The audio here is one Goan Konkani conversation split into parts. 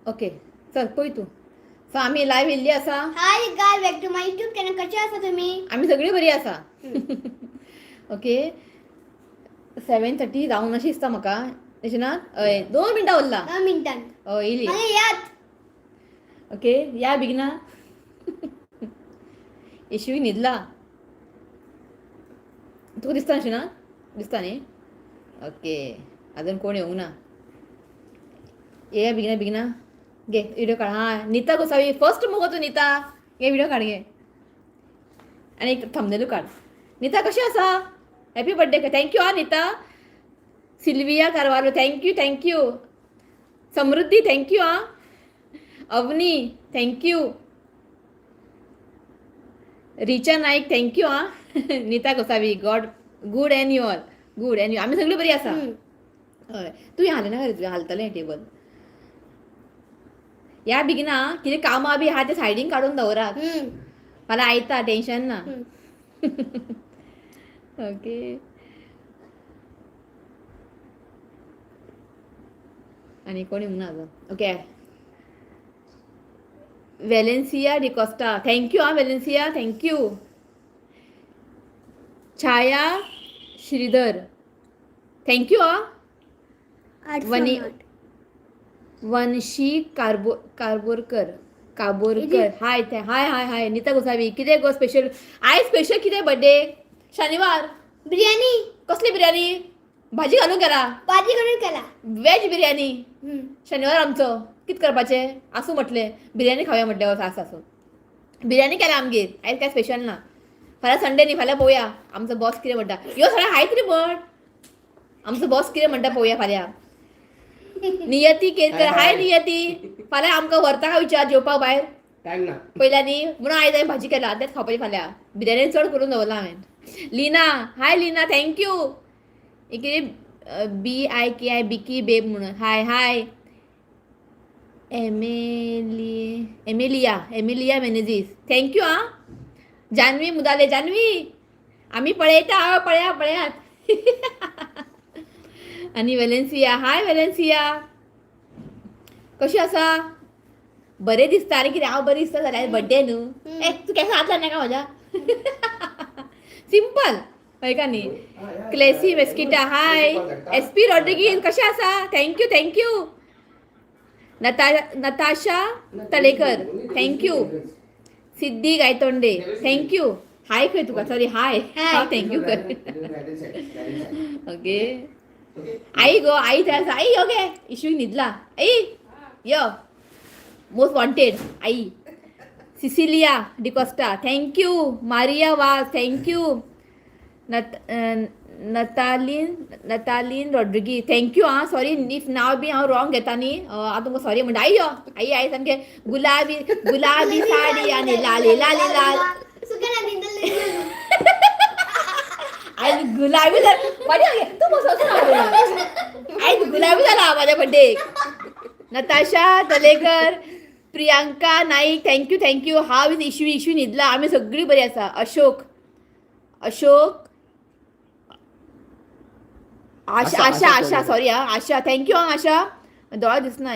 ओके चल पळय तूं. सो आमी लायव्ह येयल्ली आसा. Hi guys, back to my YouTube channel. कसे आसा तुम्ही? आमी सगळी बरी आसा. ओके, 7:30 जावन अशें दिसता म्हाका. अशें ना? हय, 2 मिनटां उरला. 2 मिनटान. हय, येयली. मागीर यात. ओके, या बेगिना. येशवी न्हिदला. तुका दिसता अशें ना? दिसता न्ही? ओके, अजून कोण येवंक ना. येया बेगिना बेगिना. घे व्हिडिओ काड. हां, नीता गोसावी फर्स्ट मुगो तूं. नीता, घे व्हिडिओ काड घे आनी एक थंबनेलू काड. नीता, कशें आसा? Happy birthday. Thank you आं Nita. Sylvia Carvalho, thank you thank you. Samruddhi, thank you आं. Avani, thank you. Richa Naik, thank you आं. नीता गोसावी, God good and you all? Good and you? आमी सगळी बरी आसा. हय, तूं हालना रे? तुवें हालतलें टेबल. या बेगिना. कितें कामां बी आहा ते सायडीन काडून दवरात. फाल्यां आयता, टेन्शन ना. ओके, आनी कोण येवंक ना अजून. Okay, Valencia D'Costa, thank you आं Valencia, thank you. Chhaya Shridhar, thank you आं. वनी वंशी कार्बो कार्बोरकर काबोरकर, हाय हाय हाय हाय. नीता गोसावी, कितें गो स्पेशल आयज? स्पेशल कितें बड्डे शनिवार? बिर्याणी. कसली बिर्याणी? भाजी घालून केला? भाजी करून केला. वेज बिर्याणी. शनिवार आमचो, कितें करपाचें? आसूं म्हटलें, बिर्याणी खावया म्हटलें. आसा आसूं, बिर्याणी केल्या आमगेर. आयज काय स्पेशल ना. फाल्यां संडे न्ही, फाल्यां पळोवया आमचो बॉस कितें म्हणटा. यो सगळें हायत रे म्हण. आमचो बॉस कितें म्हणटा पळोवया फाल्यां. नियती केरकर, हाय नियती. फाल्यां आमकां व्हरता काय विचार जेवपाक भायर? टायम ना. पयल्यांनी म्हणून आयज हांवें भाजी केला, तेंच खावपाचें फाल्यां. बिर्याणी चड करून दवरला हांवें. लीना, हाय लीना, thank you. कितें BIKI, बिकी बेब म्हणून, हाय हाय. एमेली एमेलिया एमिलिया मेनेजीस, thank you आं. जानवी मुदाले, जानवी, आमी पळयता. हय, पळया पळयात. आनी वेलेन्सिया, हाय वेलेन्सिया, कशी आसा? बरें दिसता. आनी कितें, हांव बरें दिसता जाल्यार बड्डे न्हू. ए, तूं केन्ना हात नाका म्हज्या. सिंपल हय का न्ही? क्लेसी मेस्किटा, हाय. एस पी रॉड्रिगीज, कशें आसा? Thank you thank you. Natasha Talekar, thank you. Siddhi Gaitonde, thank you. हाय खंय तुका? सॉरी, हाय. हांव thank you कर. ओके, आई गो, आई थंय आसा. आई, ओके, इशू न्हिदला. आई यो, most wanted I. Cecilia D'Costa, thank you. Maria Vaz, thank you. नत नतालीन नतालीन रॉड्रिगीज, thank you आं. सॉरी if नांव बी हांव रॉंग घेता न्ही, हांव तुमकां सॉरी म्हणटा. आई यो, आई आई, सामकें गुलाबी गुलाबी साडी आनी लाली लाली लाल. आयज गुलाबी जाला म्हाज्या. तूं बसोच ना. आयज गुलाबी जाला म्हाज्या बड्डेक. Natasha Talekar, Priyanka Naik, thank you thank you. How is Ishvi? Ishvi न्हिदला. आमी सगळीं बरी आसा. अशोक अशोक आशा आशा आशा, सॉरी आं, आशा, thank you आं आशा. दोळा दिसना.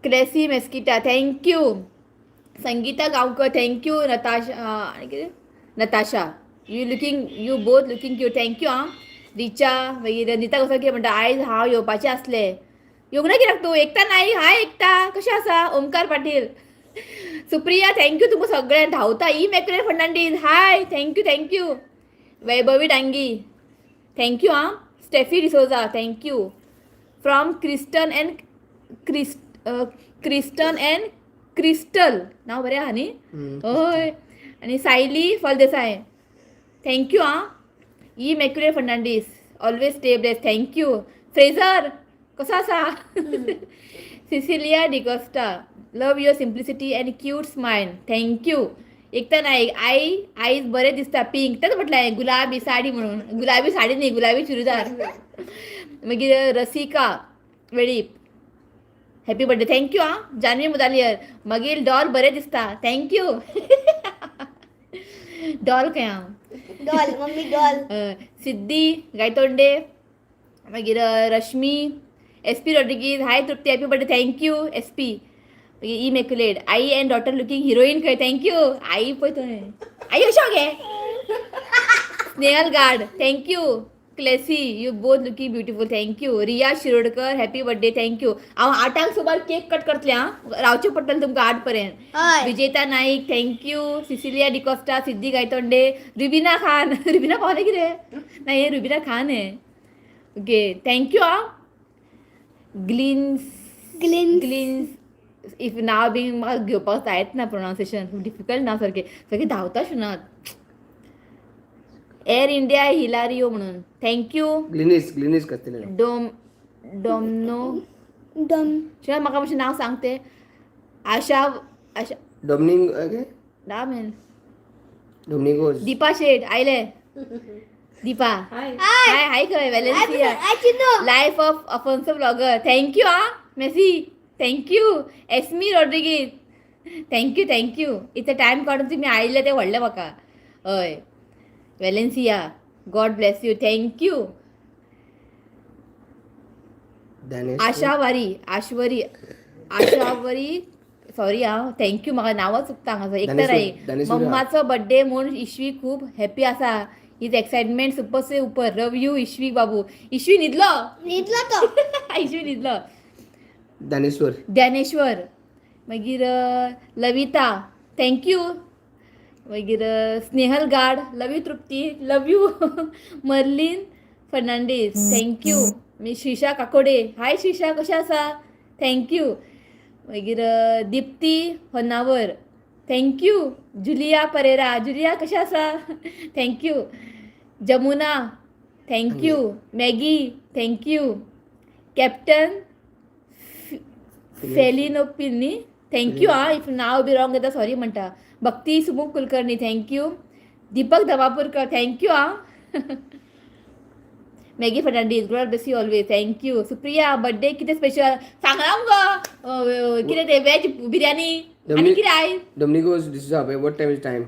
क्लेसी मेस्किटा, thank you. Sangeeta Gaonkar, thank you. Natasha, आनी कितें? Natasha, you looking, you both looking cute, thank you आं. रिचा, मागीर नीता कसो कितें म्हणटा? आयज हांव येवपाचें आसलें, येवंक ना कित्याक तूं? एकता नाईक, हाय एकता, कशें आसा? Omkar Patil, Supriya, thank you. तुमकां सगळ्यांक धांवता. Immaculate Fernandes, hi, thank you thank you. Vaibhavi Dangi, thank you आं. Steffi D'Souza, thank you. From Kristen and Kristen and Crystal, नांव बरें आहा न्ही? हय. आनी सायली फळदेसाय, thank you आं. Immaculate Fernandes, always stay bless, thank you. Fraser, कसो आसा? Cecilia D'Costa, love your simplicity and cute smile, thank you. Ekta Naik, Aai eyes बरें दिसता पिंक. तेच म्हटलें गुलाबी साडी म्हणून. गुलाबी साडी न्ही, गुलाबी चुडीदार. मागीर Rasika Velip, happy birthday, thank you आं. जानवी मुदालियर, मागीर डॉल बरें दिसता, thank you. Doll खंय हांव? Doll, mummy doll. Siddhi Gaitonde, मागीर रश्मी S P Rodrigues, hi Trupti, happy birthday, thank you S P. मागीर ई मेकुलेट, आई एंड डॉटर लुकींग हिरोईन खंय, thank you. आई पळय तुवें, आई अशें गे. Snehal Gad, thank you. Classy, you both looking beautiful, thank you. Riya Shirodkar, happy birthday, thank you. हांव 8क सुमार केक कट करतलें आं, रावचें पडटलें तुमकां 8 पर्यंत. हय. विजेता Naik, thank you. Cecilia D'Costa, Siddhi Gaitonde, Rubina Khan. Rubina पावलें कितें ना, हे रुबिना खान हे. ओके, thank you आं. ग्लिन्स. ग्लिन्स. ग्लिन्स, if नांव बी म्हाका घेवपाक जायत ना, प्रोनावन्सिएशन खूब डिफिकल्ट ना, सारकें सारकें धांवता शिनात. एअर इंडिया हिलारियो म्हणून, thank you. ग्लिनीस, ग्लिनीस कसले. डोम डोमनो. डम. शिवाय म्हाका मातशें नांव सांग तें. आशा, आशा. डोमनिंग okay? ना मेन. डोमिनिकोज. दीपा शेट आयले. दीपा. हाय. हाय हाय खंय Valencia. Hi Chinnu. Life of Afonso blogger, thank you आं. Messi, thank you. Esme Rodrigues, thank you, thank you. इतले टायम काडून तुमी आयिल्ले तें व्हडलें म्हाका. हय, Valencia, God bless you, thank you. Danesh. Ashavari, Ashwari, Ashavari, sorry आं, thank you. म्हाका नांवां चुकता हांगासर. एकता नाईक, दानेश्वर. मम्माचो बड्डे म्हूण इश्वी खूब हॅपी आसा, his excitement super से उपर. लव you इश्वी बाबू. इश्वी न्हिदलो. न्हिदलो तो. इश्वी न्हिदलो. दानेश्वर. ज्ञानेश्वर. मागीर लविता, thank you. मागीर Snehal Gad, love you Trupti, love you. Merlin Fernandes, thank you. मागीर श्रीशा काकोडे, हाय श्रीशा, कशें आसा? Thank you. मागीर Dipti Honnavar, thank you. Julia Pereira, Julia कशें आसा? Thank you. Jamuna, thank you. Maggie, thank you. Captain फेलिनोपिल न्ही, thank you आं. If नांव बी रॉंग येता सॉरी म्हणटा. भक्ती सुमुख Kulkarni, thank you. Deepak Dhamapurkar, thank you आं. Maggie Fernandes, God bless you always, thank you. Supriya, birthday कितें स्पेशल सांगला मुगो? कितें तें, वेज बिर्याणी आनी कितें आयज? डोमिनिकोज D'Souza, what time is time?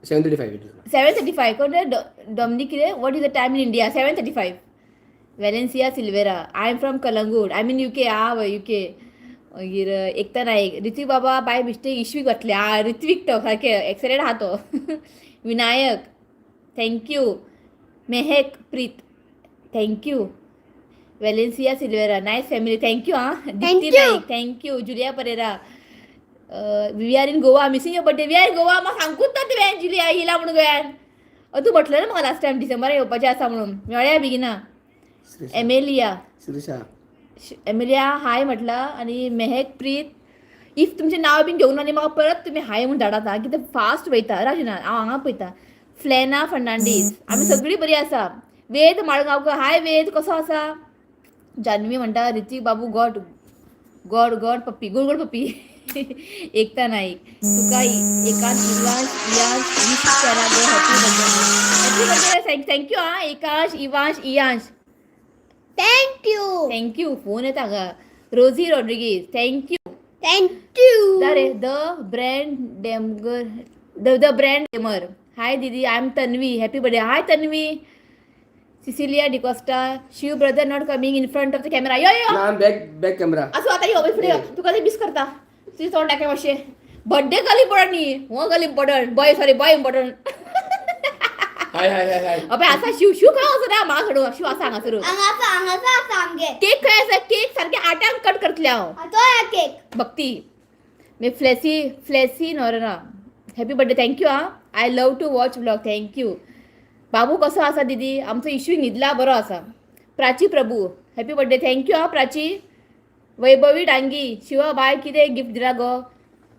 7:35 it is. 7:35. कोण डॉमनिक कितें? What is the time in India? 7:35. Valencia Silveira, I am from Calangute, I mean UK. आं वय, युके. मागीर एकता नाईक, ऋत्विक बाबा बाय मिस्टेक इश्वीक घातले. आं, ऋत्विक तो सारकें एक्सायटेड आहा तो. Vinayak, thank you. Mehak Preet, thank you. Valencia Silveira, nice family, thank you आं. Dipti you. Naik, thank you. Julia Pereira, we are in Goa, missing your birthday. We are in Goa, म्हाका सांगूच ना तुवें जुलिया येयला म्हणून गोव्यान. तूं म्हटलें ना म्हाका लास्ट टायम डिसेंबराक येवपाचें आसा म्हणून, मेळया बेगिना. श्रीशा. एमेलिया. श्रीशा. एमिलिया हाय म्हटलां. आनी मेहक प्रीत, if तुमचें नांव बीन घेवंक ना न्ही, म्हाका परत तुमी हाय म्हूण धाडात आं, कितें फास्ट वयता राजना हांव हांगा पळयता. फ्लॅना फर्नांडीस, आमी सगळीं बरीं आसा. वेद माळगांवकर, हाय वेद, कसो आसा? जान्हवी म्हणटा ऋत्विक बाबू गॉड गॉड गॉड पप्पी, गोड गोड पप्पी. एकता नाईक, तुका एकांत इवांश इयांश वीस केला गो, happy birthday, happy birthday, thank you आं. एकांश इवांश इयांश. Thank you. Thank you. Phone येता हांगा. Rosie Rodrigues, thank you. Thank you. रे the brand डेमगर, the brand Demar, hi दीदी, I am Tanvi, happy birthday. Hi Tanvi. Cecilia D'Costa, Shiv brother not coming in front of the camera. यो यो. ना, बॅक बॅक कॅमेरा. असो आतां यो फुडें यो. तुका ते मिस करता, तुजें तोंड दाखय मातशें. बर्थडे गर्ल इम्पॉर्टंट न्ही, हो girl important, boy, sorry, boy important. Hi hi hi hi. अबे आसा शिव, शिव खंय वचना म्हाका सोडून. शिव आसा हांगासर. हांगासर, हांगासर आसा आमगे. केक खंय आसा? केक सारके 8क कट करतले हांव. तो या केक. भक्ती मी Flessy, Flessy Noronha, happy birthday, thank you आं. I love to watch vlog, thank you. बाबू कसो आसा दीदी? आमचो इशू न्हिदला, बरो आसा. Prachi Prabhu, happy birthday, thank you आं प्राची. वैभवी डांगी, शिवा बाय कितें गिफ्ट दिला गो?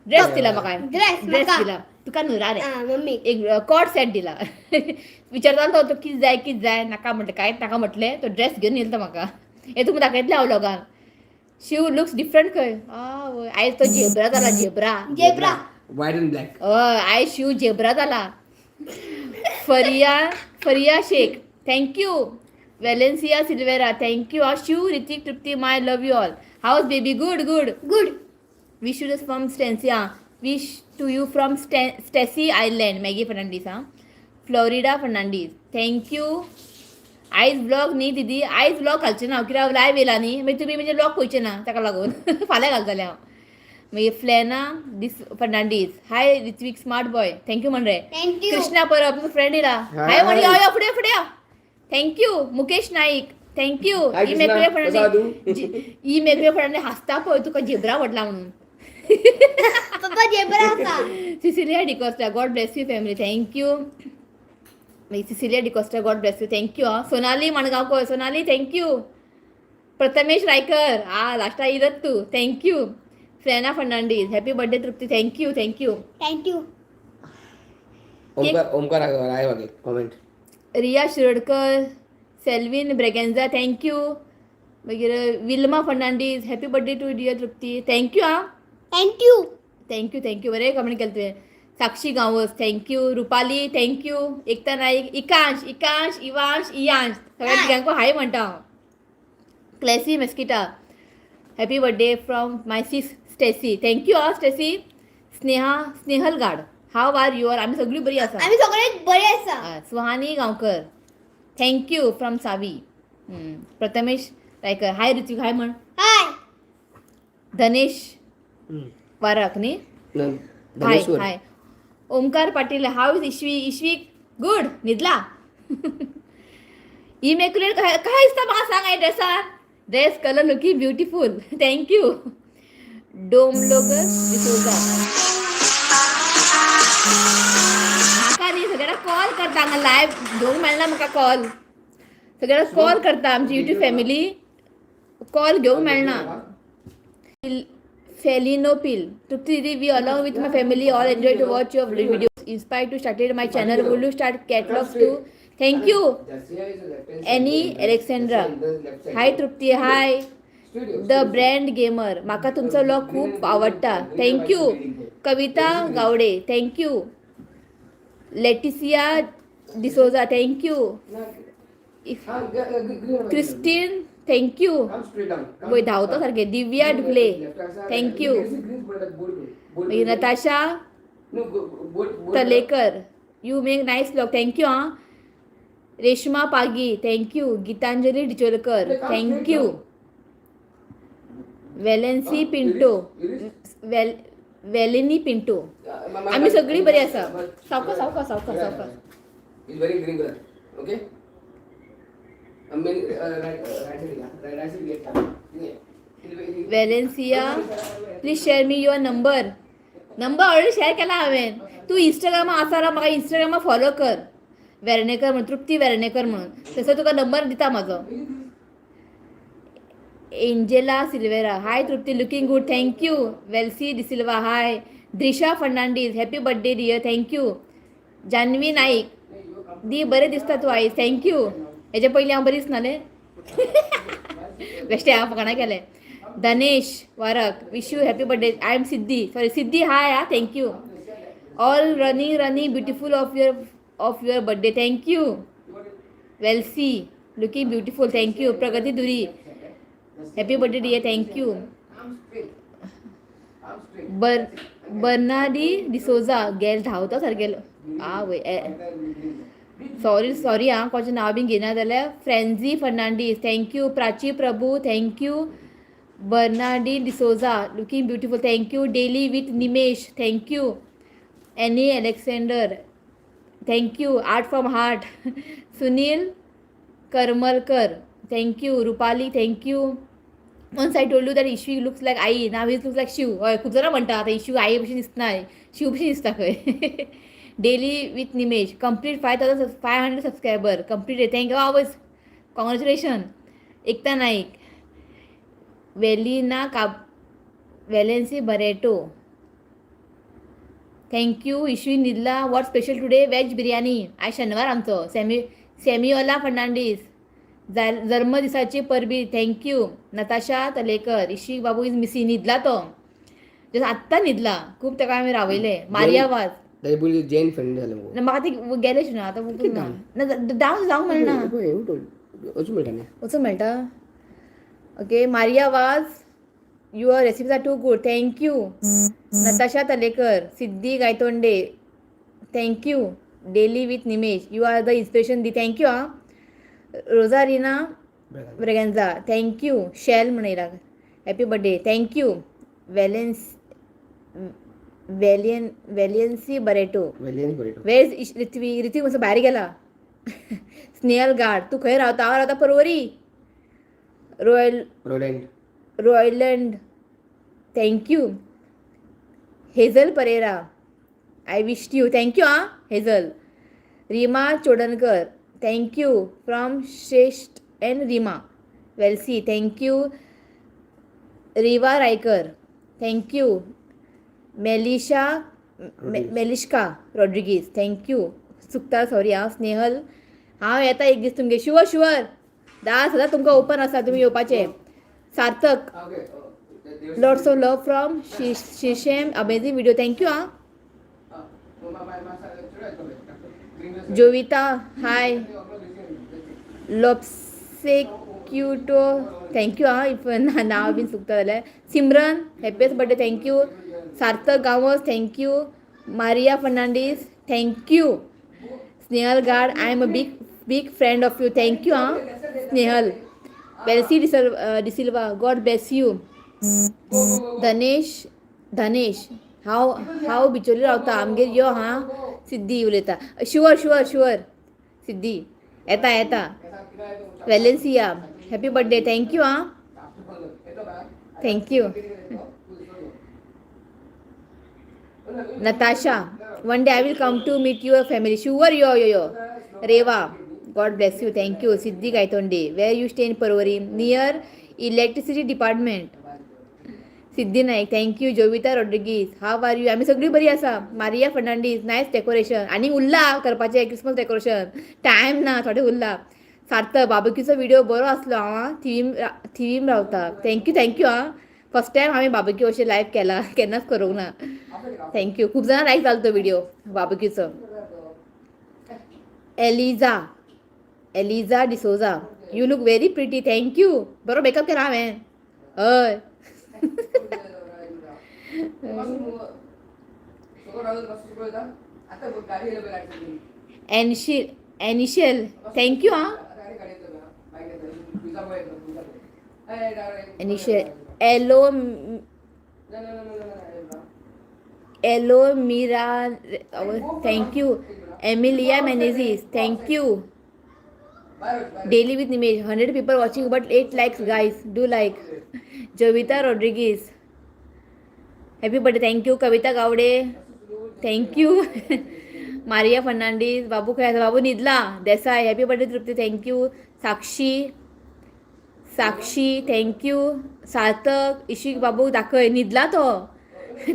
ड्रेस दिला म्हाका. ड्रेस ड्रेस म्हाका. दिला तुका न्हू रे. आं, मम्मी. एक कॉट सेट दिला. विचारतालो तो, कितें जाय कितें जाय, नाका म्हटलें, कांयच नाका म्हटलें. तो ड्रेस घेवन येयलो तो म्हाका. हें तुमकां दाखयतलें हांव व्लॉगान. शिव लुक्स डिफरंट खंय. आवय, आयज तो झेब्रा जाला, zebra. Zebra. White and black. हय, आयज शिव झेब्रा जाला. Fariya, Fariya Shaikh, thank you. Valencia Silveira, thank you. Ah Shiv, Ritik, Trupti, my love you all. How's baby? Good, good. Good. Wish you from Stancia, wish to you from Stacy Island. Maggie Fernandes, ah, Florida Fernandes, thank you. आयज ब्लॉग न्ही दिदी, आयज ब्लॉग घालचें ना कित्याक हांव लायव येयला न्ही, मागीर तुमी म्हणजे ब्लॉग पळोवचें ना, ताका लागून फाल्यां घालतलें हांव. मागीर फ्लॅना डिस Fernandes, hi Ritvik smart boy, thank you म्हण रे. Thank you. Krishna Parab, तुजो फ्रेंड येयला. हाय. हाय म्हण, यो यो फुडें फुडें यो. Thank you Mukesh Naik, thank you. Hi, E Krishna. मेकळे कसो आहा तूं? फर्नांडीस, ई मेकळे फर्नांडीस हांसता पळय, तुका झेब्रा व्हडला म्हणून. पप्पा जेबरा आसा. Cecilia D'Costa, God bless you family, thank you. मागीर Cecilia D'Costa, God bless you, thank you. आं Sonali मणगांवकर, Sonali thank you. Prathamesh Raikar, आ लास्टा इरत तूं, thank you. Frena Fernandes, happy birthday Trupti, thank you thank you. Thank you. Omkar Omkar Rai Wage comment. Riya Shirodkar, Selvin Braganza, thank you. मागीर Wilma Fernandes, happy birthday to dear Trupti, thank you. आं thank you. Thank you thank you, बरें कमेंट केलें तुवें. Sakshi Gawas, thank you. Rupali, thank you. Ekta Naik, Ikansh Ikansh Ivansh Iyansh, सगळ्या तिगांकू हाय म्हणटा हांव. Classy Mesquita, happy birthday from my sis Stacy, thank you. आं Stacy. Sneha Snehal Gad, how are your? आमी सगळीं बरी आसा. आमी सगळे बरे आसा. आं, Suhani Gaonkar, thank you from Savi. Prathamesh Raikar, hi Ritvik, hi म्हण. हाय. धनेश वारक न्ही? Hi. Dhaneshwar. Hi Omkar Patil, how is Ishvi? Ishvi good, न्हिदला. इमॅक्युलेट काय काय दिसता म्हाका सांग. हे ड्रेसान dress colour looking beautiful, thank you. डोमलोगर D'Souza, म्हाका न्ही सगळ्यांना कॉल करता, हांगा लायव्ह घेवंक मेळना म्हाका कॉल, सगळ्यांना कॉल करता आमची युट्यूब फॅमिली, कॉल घेवंक मेळना. Felino Pil. Trupti Didi, we along with my family all enjoy to watch your videos. Inspired to started my channel. Will you start catalogs too? Thank you. Annie Alexandra. Hi Trupti, hi. The brand gamer. म्हाका तुमचो व्लॉग खूप आवडटा. Thank you. Kavita Gawade, thank you. Leticia D'Souza, thank you. Christine, thank you. वय धांवता सारकें. Divya डुकले, thank you. मागीर Natasha Talekar, you make nice vlog, thank you. आं Reshma Pagi, thank you. Gitanjali Dicholkar, thank you. Valency Pinto, well वेलिनी Pinto, आमी सगळीं बरी आसा. सावकाश सावकाश सावकाश सावकाश. Is very green colour, okay. Right right right side. Valencia, please share me your number. Number already share केला हांवें. तूं इंस्टाग्रामा आसा जाल्यार म्हाका इंस्टाग्रामा फॉलो कर, वेर्णेकर म्हणून, तृप्ती वेर्णेकर म्हणून, थंयसर तुका नंबर दिता म्हाजो. Angela Silveira, hi Trupti, looking good, thank you. Welcy D'Silva, hi. Drisha Fernandes, happy birthday dear, thank you. Janvi Naik दी, बरें दिसता तूं आयज, thank you. हेजे पयलीं हांव बरी दिसनालें? बेश्टें हांव फकाणां केलें. Dhanesh Varak, wish you happy birthday. I am Siddhi, sorry Siddhi, hi. Ah thank you. All running running beautiful of your birthday, thank you. Welcy, looking beautiful, thank you. Pragati Duri, happy birthday dear, thank you. बर बर्नाडी डिसोजा, गेल धांवता सारकें. आवय, सॉरी सॉरी आं, कोणाचें नांव बीन घेयना जाल्यार. Frenzy Fernandes, thank you. Prachi Prabhu, thank you. Bernardi D'Souza, looking beautiful, thank you. Daily with Nimesh, thank you. Annie Alexander, thank you. Art from heart, Sunil Karmalkar, thank you. Rupali, thank you. Once I told you that Ishvi looks like I, now he looks like Shiv. हय, खूब जाणां म्हणटा आतां इशू आई भशेन दिसना, शिव भशेन दिसता खंय. Daily with Nimesh, complete 5,500 subscriber complete, thank you. आवयस, कॉंग्रेच्युलेशन. एकता नाईक, वेलिना काब, Valency Barreto, thank you. Ishvi न्हिदला. What special today? Veg biryani. आयज शेनवार आमचो. सॅमी सॅमिओला फर्नांडीस, जल्मदिसाची परबी, thank you. Natasha Talekar, Ishi Babu is missing. न्हिदला तो, जस्ट आत्तां न्हिदला, खूब ताका आमी रावयले. मारिया वाज. ताजे पयलीं जैन फ्रेंड जालें मगो. ना, म्हाका ती गेले ना आतां, ना डावन जावंक मेळना. वचूं मेळटा न्ही. वचूंक मेळटा. Okay. Maria Vaz, your recipes are too good, thank you. Natasha Talekar, Siddhi Gaitonde, thank you. Daily with Nimesh, you are the inspiration the, thank you. आं Rosarina Braganza thank you. Shell म्हण येयला, happy birthday, thank you. Valence Valian Valiancy Barreto, Valiance Barreto. Where is Ritvi? Ritvi मातसो भायर गेला. स्नेहल गाड, तूं खंय रावता? हांव रावता Porvorim. Royal Roland. Royland, thank you. Hazel Pereira, I wish you, thank you ah Hazel. Rima Chodankar, thank you from Shreshtha and Rima Velsi, thank you. Riva Raikar, thank you. Melisha Melishka Rodrigues, thank you. चुकता, सॉरी आं. स्नेहल, हांव येता एक दीस तुमगे, शुअर शुअर. दार सदां तुमकां ओपन आसा, तुमी येवपाचें. Sarthak, lots of love from Shrishem, amazing video, thank you ah. Jovita, hi. लोप्सेक्युटो, thank you ah. If नांव बीन चुकता जाल्यार. Simran, happiest birthday, thank you. Sarthak Gawas, thank you. Maria Fernandes, thank you. Snehal Gad, I am a big big friend of you, thank you ah Snehal. Belsi D'Silva, God bless you. Dhanesh, Dhanesh, हांव हांव बिचोली रावता, आमगेर यो हां. सिद्धी उलयता. शुअर शुअर शुअर सिद्धी, येता येता. Valencia, happy birthday, thank you ah, thank you. Natasha, one day I will come to meet your family, sure. Yo yo yo. Reva, God bless you, thank you. Siddhi Gaitonde, where you stay in Porvorim? Near electricity department. Siddhi Naik, thank you. Jovita Rodrigues, how are you? आमी सगळी बरी आसा. Maria Fernandes, nice decoration. आनी उरला करपाचें क्रिसमस डेकोरेशन, टायम ना, थोडें उरला. सार्थक, बार्बेक्यूचो व्हिडिओ बरो आसलो हांव थिवीम थिवीम रावता, thank you thank you आं. फर्स्ट टायम हांवें बार्बेक्यू अशें लायव्ह केला, केन्नाच करूंक ना. Thank you. खूब जाणां लायक जालो तो video बार्बेक्यूचो. Eliza, Eliza D'Souza, you look very pretty, thank you. बरो मेकअप केला हांवें, हय. एनशी एनिशेल, thank you आं. एनिशेल एलो एलो Mira, thank you. Emilia Menezes, thank you. Daily with Nimesh, 100 people watching but 8 likes, guys, do like. Jovita Rodrigues, happy birthday, thank you. Kavita Gawade, thank you. Maria Fernandes, बाबू खंय आसा? बाबू न्हिदला. Desai, happy birthday Trupti, thank you. Sakshi, Sakshi, thank you. Sarthak, Ishik बाबू दाखय, न्हिदला तो,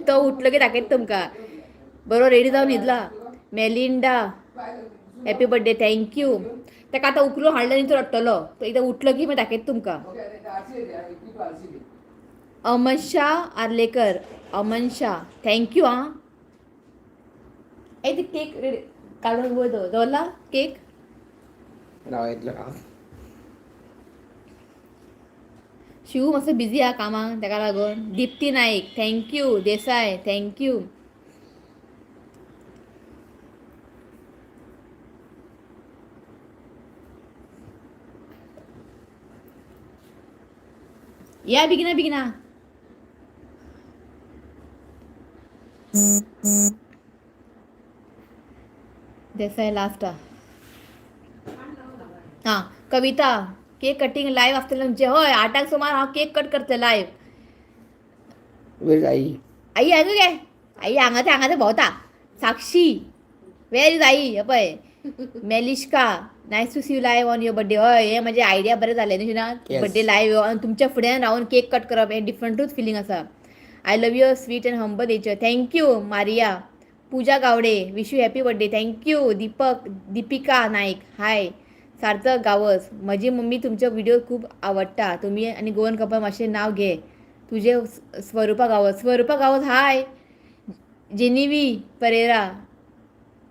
तो उठलो की दाखयता तुमकां. बरो रेडी जावन न्हिदला. Melinda, happy birthday, thank you. ताका आतां उखलून हाडलो न्ही तो रडटलो, तो एकदां उठलो की मागीर दाखयता तुमकां. अमनशा आर्लेकर, अमनशा, thank you आं. ए ती केक रेडी काडून वयर दवरला केक. राव येतलो हांव. शिव मातसो बिजी आहा कामाक, ताका लागून. Dipti Naik, thank you. Desai, thank you. या बेगिना बेगिना. देसाय लास्ट आहा. हां कविता, केक कटिंग लायव्ह आसतलें तुमचें? हय, आठांक सुमार हांव केक कट करतलें लायव्ह. Where I? आई हांगा गे, आई हांगा ते हांगा ते भोंवता. साक्षी, वेर is I? हे पळय. Melishka, nice to see you live on your birthday. हय, हें म्हजें आयडिया बरें जालें न्ही ना? Yes. Birthday live आनी तुमच्या फुड्यान रावन केक कट करप हें डिफरंटूच फिलींग आसा. I love your sweet and humble nature, thank you. Maria, Pooja Gawade, wish you happy birthday, thank you. Deepak, Deepika Naik, hi. Sarthak Gawas, म्हजी मम्मी तुमचे व्हिडिओ खूब आवडटा, तुमी आनी गोवन कपल मातशें नांव घे तुजें. Swarupa Gawas, Swarupa Gawas, hi. Genevieve Pereira,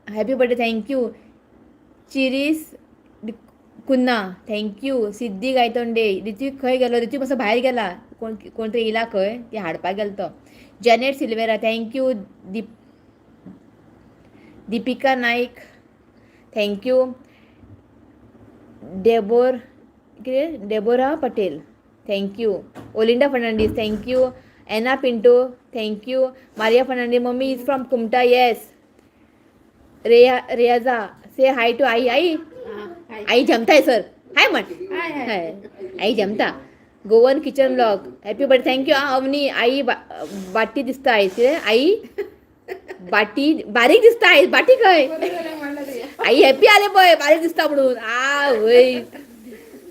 happy birthday, thank you. Cherish Cunha, thank you. Siddhi Gaitonde, Ritvik खंय गेलो? रित्वीक मातसो भायर गेला, कोण कोण तरी येयला खंय, ती हाडपाक गेलो तो. Janet Silveira, thank you. Deep Deepika Naik, thank you. डेबोर कितें Deborah Patel thank you Olinda Fernandes thank you Anna Pinto thank you Maria Fernandes mummy is from Kumta yes Reya Reyaja say hi to I I आई जमताय सर हाय म्हण हाय आई जमता Goan kitchen blog happy birthday thank you आं अवनी आई बाटी दिसता आई कितें आई बाटी बारीक दिसता आई बाटी खंय आई हॅपी आले पळय बारीक दिसता म्हणून आ वय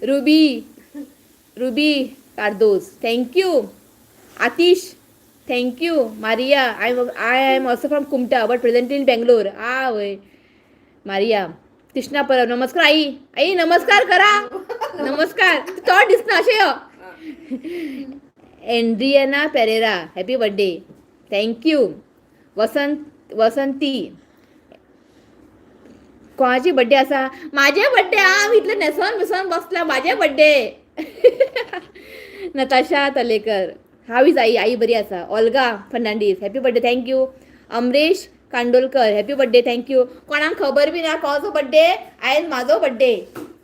Ruby Ruby Cardoz thank you Atish thank you Maria I am also from Kumta but present in Bangalore आ वय मारिया कृष्णा परब नमस्कार आई आई नमस्कार करा नमस्कार तोंड दिसना अशें यो Andriana Pereira happy birthday thank you Vasant Vasanti कोणाची बड्डे आसा माझे बड्डे हांव इतले न्हेसोन बिसोन बसला माझे birthday Natasha Talekar how is I आई बरी आसा Olga Fernandes happy birthday thank you Amresh Kandolkar happy birthday thank you कोणाक खबर बी ना कोणाचो बड्डे आयज म्हाजो बड्डे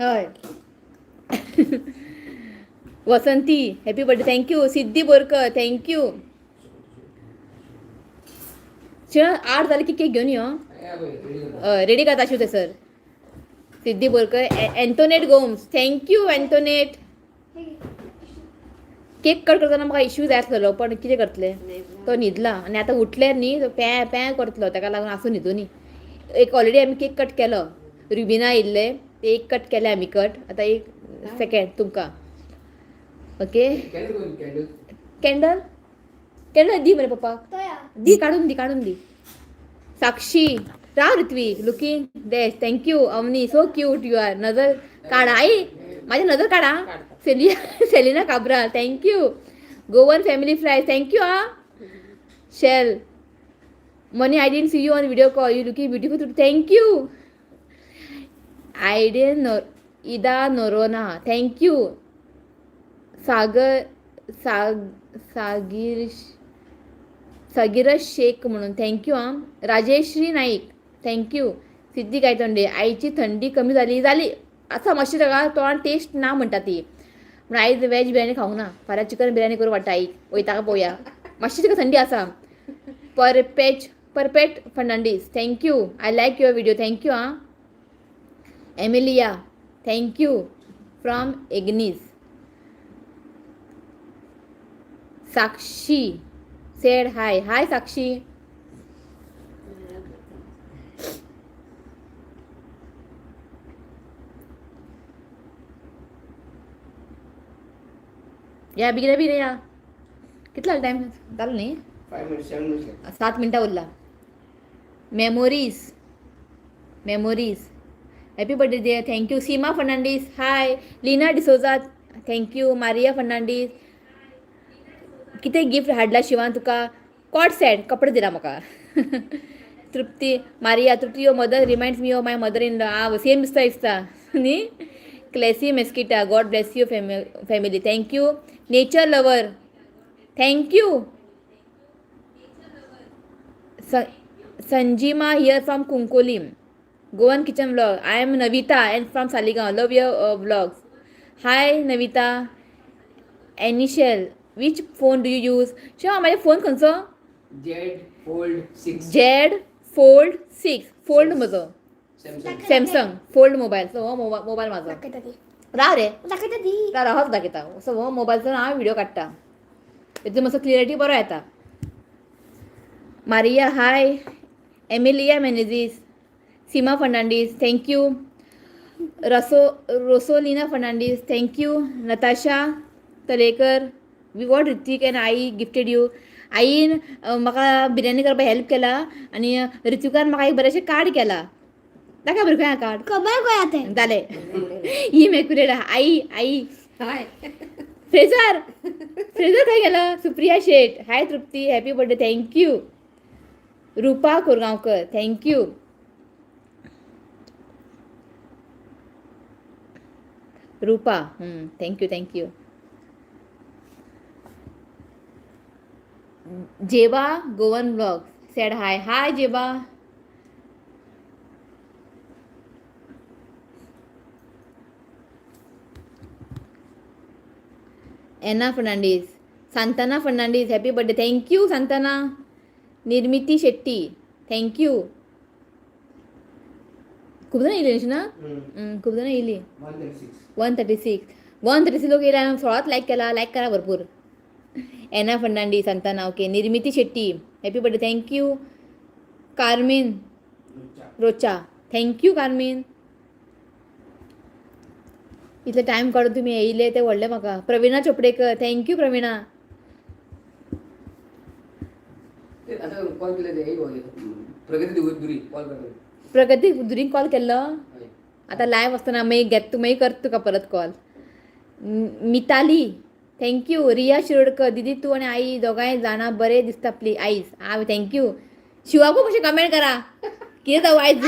हय Vasanti happy birthday thank you Siddhi Borkar thank you आठ जाले की केक घेवन यो हय रेडी करता आशिल्ले sir Siddhi Borkar Antoinette Gomes thank you Antoinette cake cut करतना म्हाका इश्यू जाय आसलेलो पण कितें करतले तो न्हिदला आनी आतां उठल्यार न्ही तो प्या प्या करतलो ताका लागून आसूं न्हिदूनी एक ऑलरेडी आमी केक कट केलो रुबिना येयल्ले ते एक कट केले आमी कट आतां एक सेकेंड तुमकां ओके कॅन्डल कॅन्डल कॅन्डल दी मरे पप्पाक तोया दी काडून दी काडून दी साक्षी राव Ritvik looking dash thank you Avani so cute you are नजर काडा आई माझी नजर काडा Selina Selina Cabral thank you Goan family fly thank you आ shell Mani I didn't see you on video call you looking beautiful thank you iodine no Ida Noronha thank you Sagar साग सागीर सगिरस शेख म्हणून thank you आं राजेश्री नाईक thank you सिद्धी गायतोंडे आईची थंडी कमी जाली जाली आसा मातशी ताका तोंडान टेस्ट ना म्हणटा ती पूण आयज वेज बिर्याणी खावंक ना फाल्यां चिकन बिर्याणी करूं वाडटा आईक वयता का पळोवया मातशी तिका थंडी आसा परपेच परपेट Fernandes thank you I like your video thank you आं Emilia thank you from Agnes Sakshi said hi hi Sakshi या बेगीन बेगीन या कितलो टायम जालो न्ही 5 मिनिट्स 7 मिनिट्स 7 मिनटां उरला memories memories happy birthday dear thank you Seema Fernandes hi Lina D'Souza thank you Maria Fernandes कितें गिफ्ट हाडला शिवान तुका कॉट सेट कपडे दिला म्हाका Trupti Maria Trupti your mother reminds me of my mother in law ah same दिसता दिसता न्ही Classy Mesquita God bless you family thank you nature lover thank you Sanjima here from Cuncolim Goan kitchen vlog I am Navita and from Saligao love your vlogs hi Navita एनिशेल which phone do you use Shiva म्हाजे फोन खंयचो Z fold 6 Z fold 6 fold म्हजो Samsung Samsung fold mobile so हो मोबायल म्हाजो दाखयता ती राव रे दाखयता ती राव राव होच दाखयता सो हो मोबायलचो हांव व्हिडिओ काडटा तितून मातसो क्लियरिटी बरो येता Maria hi Emilia Menezes Seema Fernandes thank you रसो Rosolina Fernandes thank you Natasha Talekar we what Ritvik and I gifted you आईन म्हाका बिर्याणी करपाक हेल्प केला आनी ऋत्विकान म्हाका एक बरेंशें कार्ड केला ताका बरें खंय कार्ड खबर गोया ते जालें ही मेकुलेट आई आई हाय फ्रेजर फ्रेजर खंय गेलो Supriya Shet hi Trupti happy birthday thank you Rupa Korgaonkar thank you Rupa thank you thank you Jeba Goan blog said hi hi Jeba Anna Fernandes, Santana Fernandes, happy birthday, thank you Santana. Nirmiti Shetty, thank you. खूब जाणां येयली ना? खूब जाणां येयली. 136. 136, 136 लोक येयला. 16 लायक केला. लायक करा भरपूर. एना Fernandes, Santana, okay. Nirmiti Shetty, happy birthday, thank you. Carmen Rocha, thank you Carmen. इतले टायम काडून तुमी येयले ते व्हडलें म्हाका. प्रवीणा चोपडेकर, thank you Praveena. ते आता कॉल केले ते प्रगती दुरी कॉल कर. प्रगती दुरीन कॉल केल्लो. आतां लायव आसतना मागीर घेत तूं, मागीर करता तुका परत call. Mitali, thank you. Riya Shirodkar, दिदी तूं आनी आई दोगांय जाणां बरें दिसता प्लीज आयज. आ, thank you. शिवाकूय मातशें कमेंट करा. कितें जावं आयज,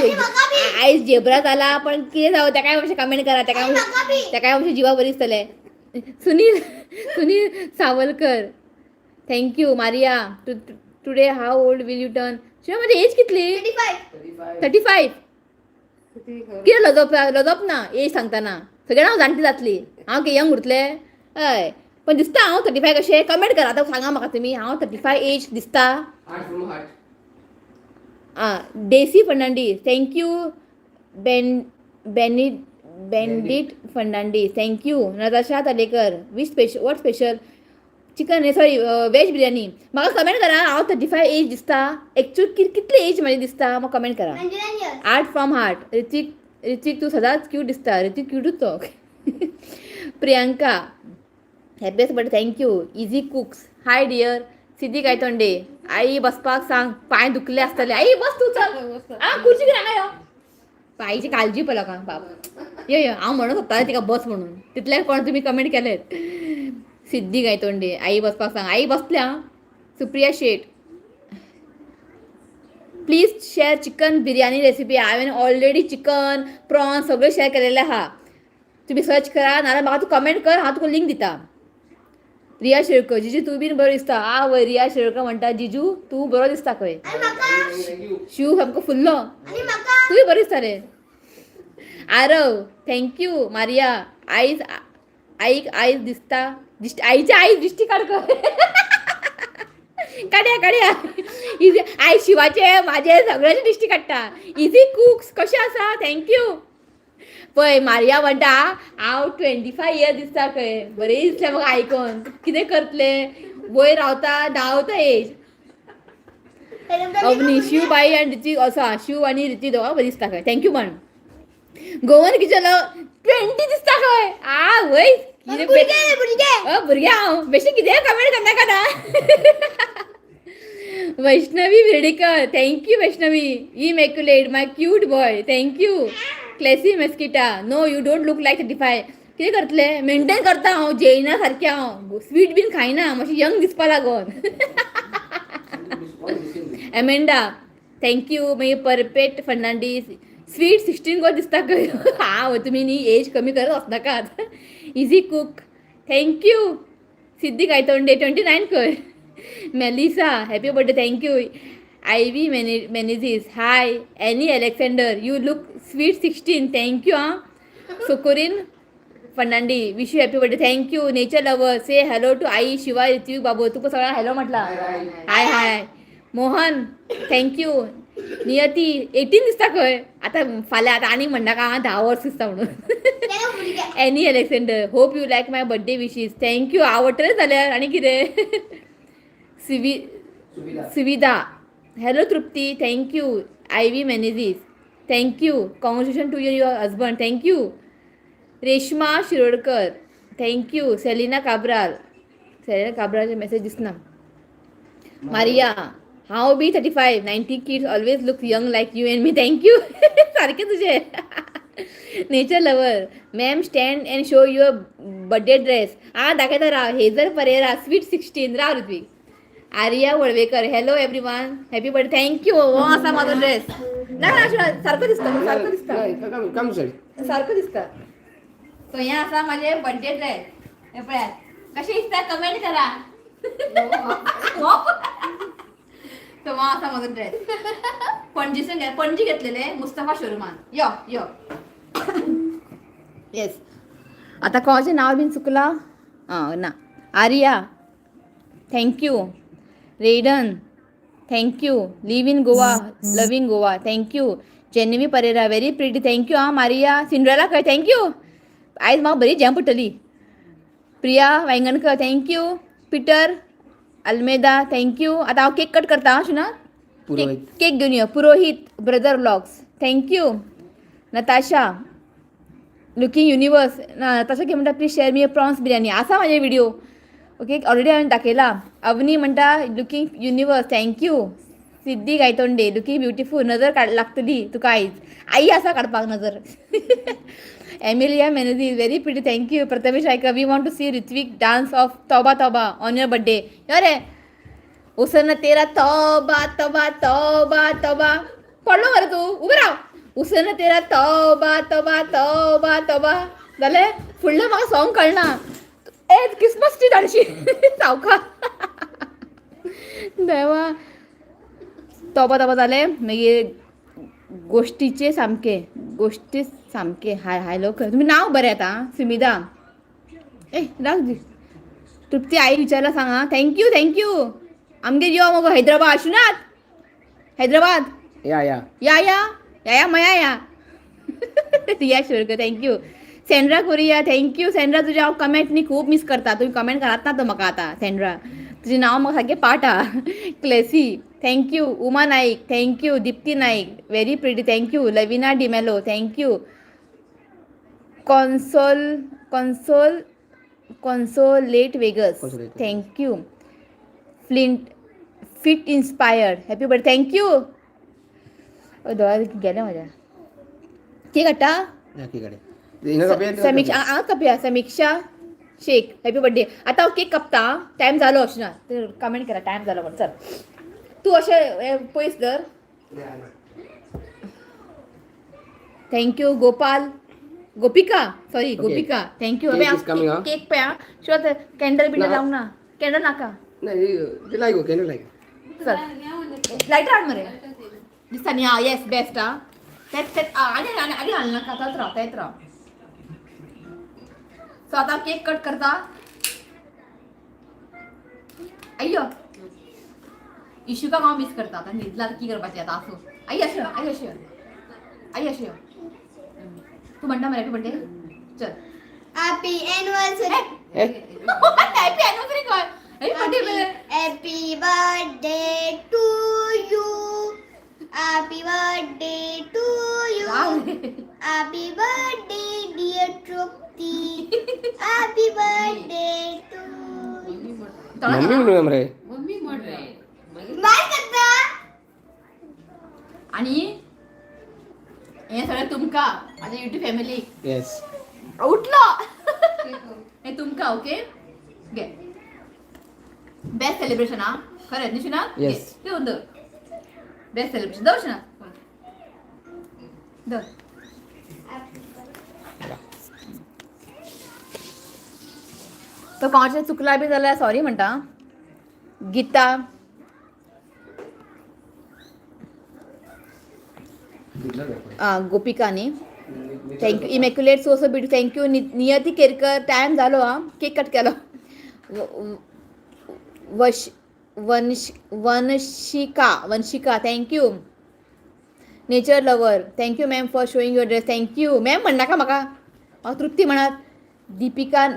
आयज झेब्रा जाला पण कितें जावं तेकाय मातशें कमेंट करा. तेका तेकाय मातशें जिवा बरी दिसतलें. Sunil, Sunil Sawalkar, thank you. Maria, today how old will you turn? Shiva, म्हजी एज कितली? 35. 35. कितें लजप लजप ना एज सांगतना. सगळ्यांक हांव जाणटी जातली. हांव कितें यंग उरतलें? हय, पण दिसता हांव 35 कशें? कमेंट करा आतां, सांगा म्हाका तुमी, हांव 35 एज दिसता? Heart from heart. आं, Daisy Fernandes, thank you. Ben Benny Bendit Fernandes, thank you. Natasha Talekar, which special, what special? Chicken, sorry, veg biryani. म्हाका कमेंट करा, हांव 35 एज दिसता? एक्चुअल कितली एज म्हाजी दिसता म्हाका कमेंट करा. 99 years. Art from heart. Hrithik, Hrithik तूं सदांच क्यूट दिसता. ऋतिक क्यूटूच तो. Priyanka, happiest birthday, thank you. Easy cooks, hi dear. Siddhi Gaitonde, आई बसपाक सांग, पांय दुखले आसतले. आई बस तूं, चल. आं, खुर्ची घेवन हांगा यो. पायची काळजी पळय लोकांक बाब. यो यो, हांव म्हणून सोदतालें तिका बस म्हणून, तितल्यान कोण तुमी कमेंट केलेत. सिद्धी गायतोंडे, आई बसपाक सांग. आई बसल्या. Supriya Shet, please share chicken biryani recipe. हांवें ऑलरेडी चिकन, प्रॉन सगळें शेअर केलेलें आहा. तुमी सर्च करा, नाजाल्यार म्हाका तूं कमेंट कर, हांव तुका लिंक दिता. रिया शिरोडकर, जिजू तूं बीन बरो दिसता. आ वय, रिया शिरोडकर म्हणटा जिजू तूं बरो दिसता खंय. आनी म्हाका. Thank you. Shiv सामको फुल्लो. आनी म्हाका. तूंय बरो दिसता रे. Aarav, thank you. Maria, आयज आईक आयज दिसता दिश्टी, आईच्या आईज दिश्टी काड खंय. काडया काडया. इजी I शिवाचे माझे सगळ्याचे दिश्टी काडटा. इजी कुक्स, कशें आसा? Thank you. पळय मारिया म्हणटा हांव 25 इयर दिसता खंय. बरें दिसलें म्हाका आयकोन. कितें करतले, वयर रावता धांवता एज. अवनी, शिव बाई आनी ऋतिक आसा. शिव आनी ऋतिक दोगां बरी दिसता खंय. Thank you म्हण. गोवन किचन, 20 दिसता खंय. आ वय, कितें? भुरगे भुरगे. भुरगे हांव बेश्टें कितेंय कमेंट करनाका ना. Vaishnavi Virdikar, thank you Vaishnavi. Immaculate, my cute boy, thank you. Classy Mesquita, no you don't look like 35. कितें करतले, मेंटेन करता हांव. जेयना सारकें हांव, स्वीट बीन खायना, मातशें यंग दिसपा लागोन. Amanda, thank you. मागीर परपेट फर्नांडीस, स्वीट 16 गो दिसता खंय. हांव तुमी न्ही एज कमी करत वचनाकात. Easy cook, thank you. Siddhi Gaitonde, 29 खंय. Melissa, happy birthday, thank you. Ivy Menezes, hi. Annie Alexander, you look sweet 16, thank you. आं, Sokorin Fernandes, wish you happy birthday, thank you. Nature lover, say hello to I, Shiva, Ritwik बाबू. तुका सगळ्यांक हॅलो म्हटला. हाय हाय. Mohan, thank you. नियती, 18 दिसता खंय. आतां फाल्यां आतां आनी म्हणनाका हांव 10 वर्स दिसता म्हणून. तेका भुरगे. Annie Alexander, hope you like my birthday wishes, thank you. आवडटलें जाल्यार आनी कितें. सिवी सुविधा. Suvidha, hello Trupti, thank you. Ivy Menezes, thank you. Congratulation to your your husband, thank you. Reshma Shirodkar, thank you. Selina Cabral, Selina काब्रालचे message दिसना. मारिया, हांव बी 35. 90 kids always look young like you and me, thank you. सारकें तुजें. Nature lover, ma'am stand and show your birthday dress. आं, दाखयता राव. हेजर Pereira, sweet 16 Rao. Ritwik. Arya Valvekar, hello everyone, happy birthday, thank you. हो आसा म्हाजो ड्रेस. ना ना, सारको दिसता, सारको दिसता. कम सर. सारको दिसता. सो हें आसा म्हाजें बर्थडे ड्रेस. हे पळयात, कशें दिसता कमेंट करा. सो हो आसा म्हाजो ड्रेस. पणजीसून पणजी घेतलेले मुस्तफा शोरुमान. यो यो, येस. आतां कोणाचें नांव बीन चुकलां? आं, ना. Arya thank you, Raiden thank you, live in Goa loving Goa thank you, Genevieve Pereira very pretty thank you आं, मारिया सिंड्रेला खंय thank you, आयज म्हाका बरी जॅम पडटली, Priya Vaingankar thank you, Peter Almeida thank you. आतां हांव केक कट करता आं शुना, पुरोहित. केक घेवन यो, Purohit brother vlogs thank you, Natasha looking universe ना, नताशा कितें म्हणटा please share me a prawns biryani, आसा म्हाजे व्हिडियो ओके ऑलरेडी हांवें दाखयला. अवनी म्हणटा looking universe thank you, Siddhi Gaitonde looking beautiful, नजर काड लागतली तुका आयज, आई आसा काडपाक नजर. Emilia Menezes very pretty thank you, Prathamesh Raikar we want to see Ritvik dance of Tauba Tauba on your birthday, यो रे हुसन तेरा तौबा तौबा तौबा तौबा, पडलो मरे तूं, उबो राव, हुसन तेरा तौबा तौबा तौबा तौबा जालें, फुडलें म्हाका सॉंग कळना, ए क्रिसमस ट्री धाडशी सावका देवा, तोबा तोबा जालें, मागीर गोश्टीचे सामके गोश्टी सामके हाय हाय लोक, तुमी नांव बरें आतां, सुमिदा ए राव दी, तृप्ती आई विचारला सांगा, thank you thank you, आमगेर यो मगो हैदराबाद शुनात, हैदराबाद या या या या या या मया या. Riya Shurkar thank you, Sandra Korea thank you. Sandra तुजें हांव कमेंट न्ही खूब मीस करता, तुमी कमेंट करात ना तो म्हाका आतां सँड्रा, तुजें नांव म्हाका सारकें पाठ आहा. Classy thank you, Uma Naik thank you, Dipti Naik very pretty thank you, Lavina D'Mello thank you, console console consolate Vegas Consolate. Thank you, Flint fit inspired happy birthday thank you. दोळ्या गेले म्हाज्या, केक हाडटा. नक्की कडे हिंगा कापया. समीक्षा हांव कापया, समीक्षा शेख हॅपी बर्थडे. आतां हांव केक कापता, टायम जालो अशें ना तर कमेंट करा टायम जालो म्हण. चल तूं अशें पयस धर. Thank you Gopal, Gopika sorry Okay. Gopika thank you. Cake is coming, huh? Cake पळय आं, शुअर कॅन्डल बिंडल ना. लावंक ना, कॅन्डल नाका. नाही ते लायक कॅन्डल लायक. चल लायटर हाड मरे, दिसता न्ही. आं येस बेस्ट आं, तेच तेच आनी आनी आनी घाल नाका, तेच राव तेच राव. सो आतां केक कट करता. अय्यो इशुका हांव मीस करता, आतां न्हिदला की करपाचें आतां, आसूं. आई अशें यो, आई अशें यो, आई अशें यो. तूं म्हणटा मरे हॅपी बर्थडे, चल. Happy anniversary. हे हॅपी एनिवर्सरी खंय, happy birthday. Happy birthday to you. Happy birthday to you. Happy birthday dear Trupti. Happy birthday to you. Mummy म्हणून मरे. मम्मी म्हण रे. बाय करता. आणि हे सगळें तुमकां म्हाज्या युट्यूब फॅमिलीक. येस. उठलो हे तुमकां ओके घे, बेस्ट सेलिब्रेशन आं, खरें न्ही शुना? Yes. घेवन दवर, बेस्ट सेलिब्रेशन दवर शुना, दवर. तो कोणाचें चुकला बी जाल्यार सॉरी म्हणटा. गीता आं गोपिका न्ही, thank you. Immaculate so so beauty thank you. Niyati Kerkar time जालो आं, केक कट केलो. वश वंश Vanshika Vanshika thank you. Nature lover thank you ma'am for showing your dress thank you. Ma'am म्हणनाका म्हाका, म्हाका तृप्ती म्हणात. दिपिका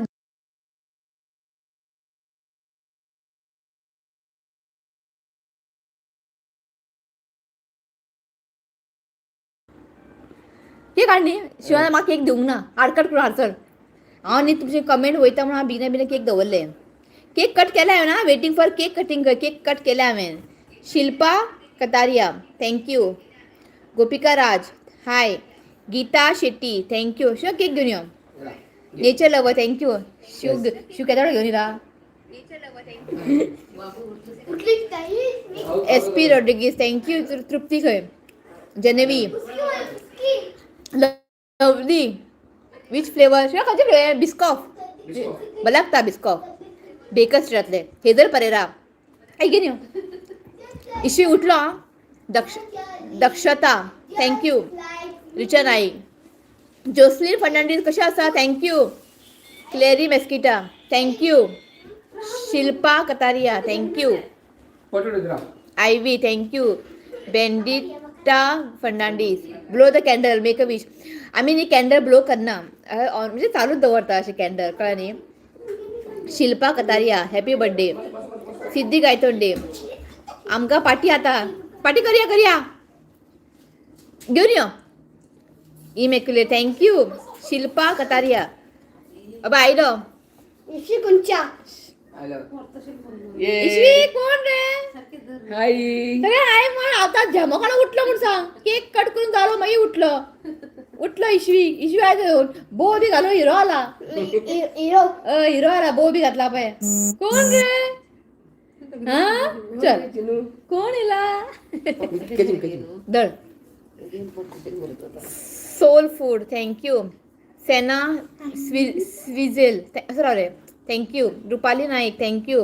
केक हाड न्ही, शिवाय म्हाका केक दिवंक ना, आडकट करून हाड चल. हांव न्ही तुमचे कमेंट वयता म्हणून हांव बेगिना बेगीन केक दवरले. केक कट केला हांवें ना, waiting for cake cutting, cake cut केला हांवें. Shilpa Kataria thank you, Gopika Raj hi, Geeta Shetty thank you. Shiv cake घेवन यो. Nature lover thank you. Shiv Shiv केदो घेवन येयला. उठली ताई. S P Rodrigues thank you. Trupti खंय, जेनेवी उसकी उसकी लवली which flavour, Shiv खंयचे फ्लेवर, बिस्कॉफ बरें लागता, बिस्कॉफ बेकर स्ट्रिटांतले. हेजल परेरा आई घेवन यो. इशू उठलो आं. दक्ष दक्षता thank you. Richa Naik, Jocelyn Fernandes कशें आसा thank you. Clary Mesquita thank you. Shilpa Kataria thank you. Potato Rao. Ivy thank you. Bendita Fernandes blow the candle make a wish. आमी न्ही कॅन्डल ब्लो करना, ऑन म्हणजे चालूच दवरता अशें कॅन्डल, कळ्ळें न्ही. Shilpa Kataria happy birthday. Siddhi Gaitonde आमकां पार्टी आतां पार्टी करया करया घेवन यो. Immaculate thank you. Shilpa Kataria अबा आयलो. इशी कोणच्या आयलो. इश्वी कोण रे? हाय. सगळे हाय म्हण. आता झेमो काडून उठलो म्हूण सांग. केक कट करून जालो मागीर उठलो उठलो. इशवी इशवी आयज बो बी घालो हिरो आला. हिरो. हिरो आला, बो बी घातला पळय. कोण रे? हा चल कोण येला? केचिंग केचिंग. दळ. Soul food thank you. Sena स्विझेल असं रावले thank you. Rupali Naik thank you.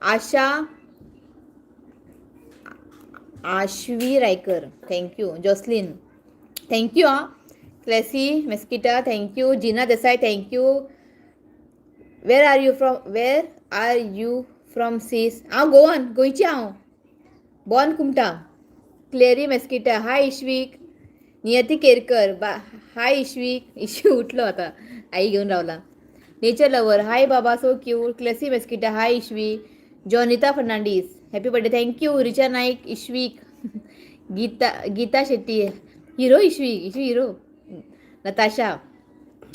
Asha Ashvi Raikar thank you. Jocelyn thank you. हा Classy Mesquita thank you. Jeena Desai thank you. Where are you from? Where are you from sis? हांव गोवन, गोंयची हांव, born Kumta. Clary Mesquita hi Ishvik. Niyati Kerkar बा हाय इश्वीक. इश्वी उठलो आता, आई घेऊन रावला. नेचर लवर हाय बाबा so cute. Classy Mesquita hi Ishvi. Jonita Fernandes happy birthday thank you. Richa Naik Ishvik. Geeta Geeta Shetty hero Ishvik Ishvi hero. Natasha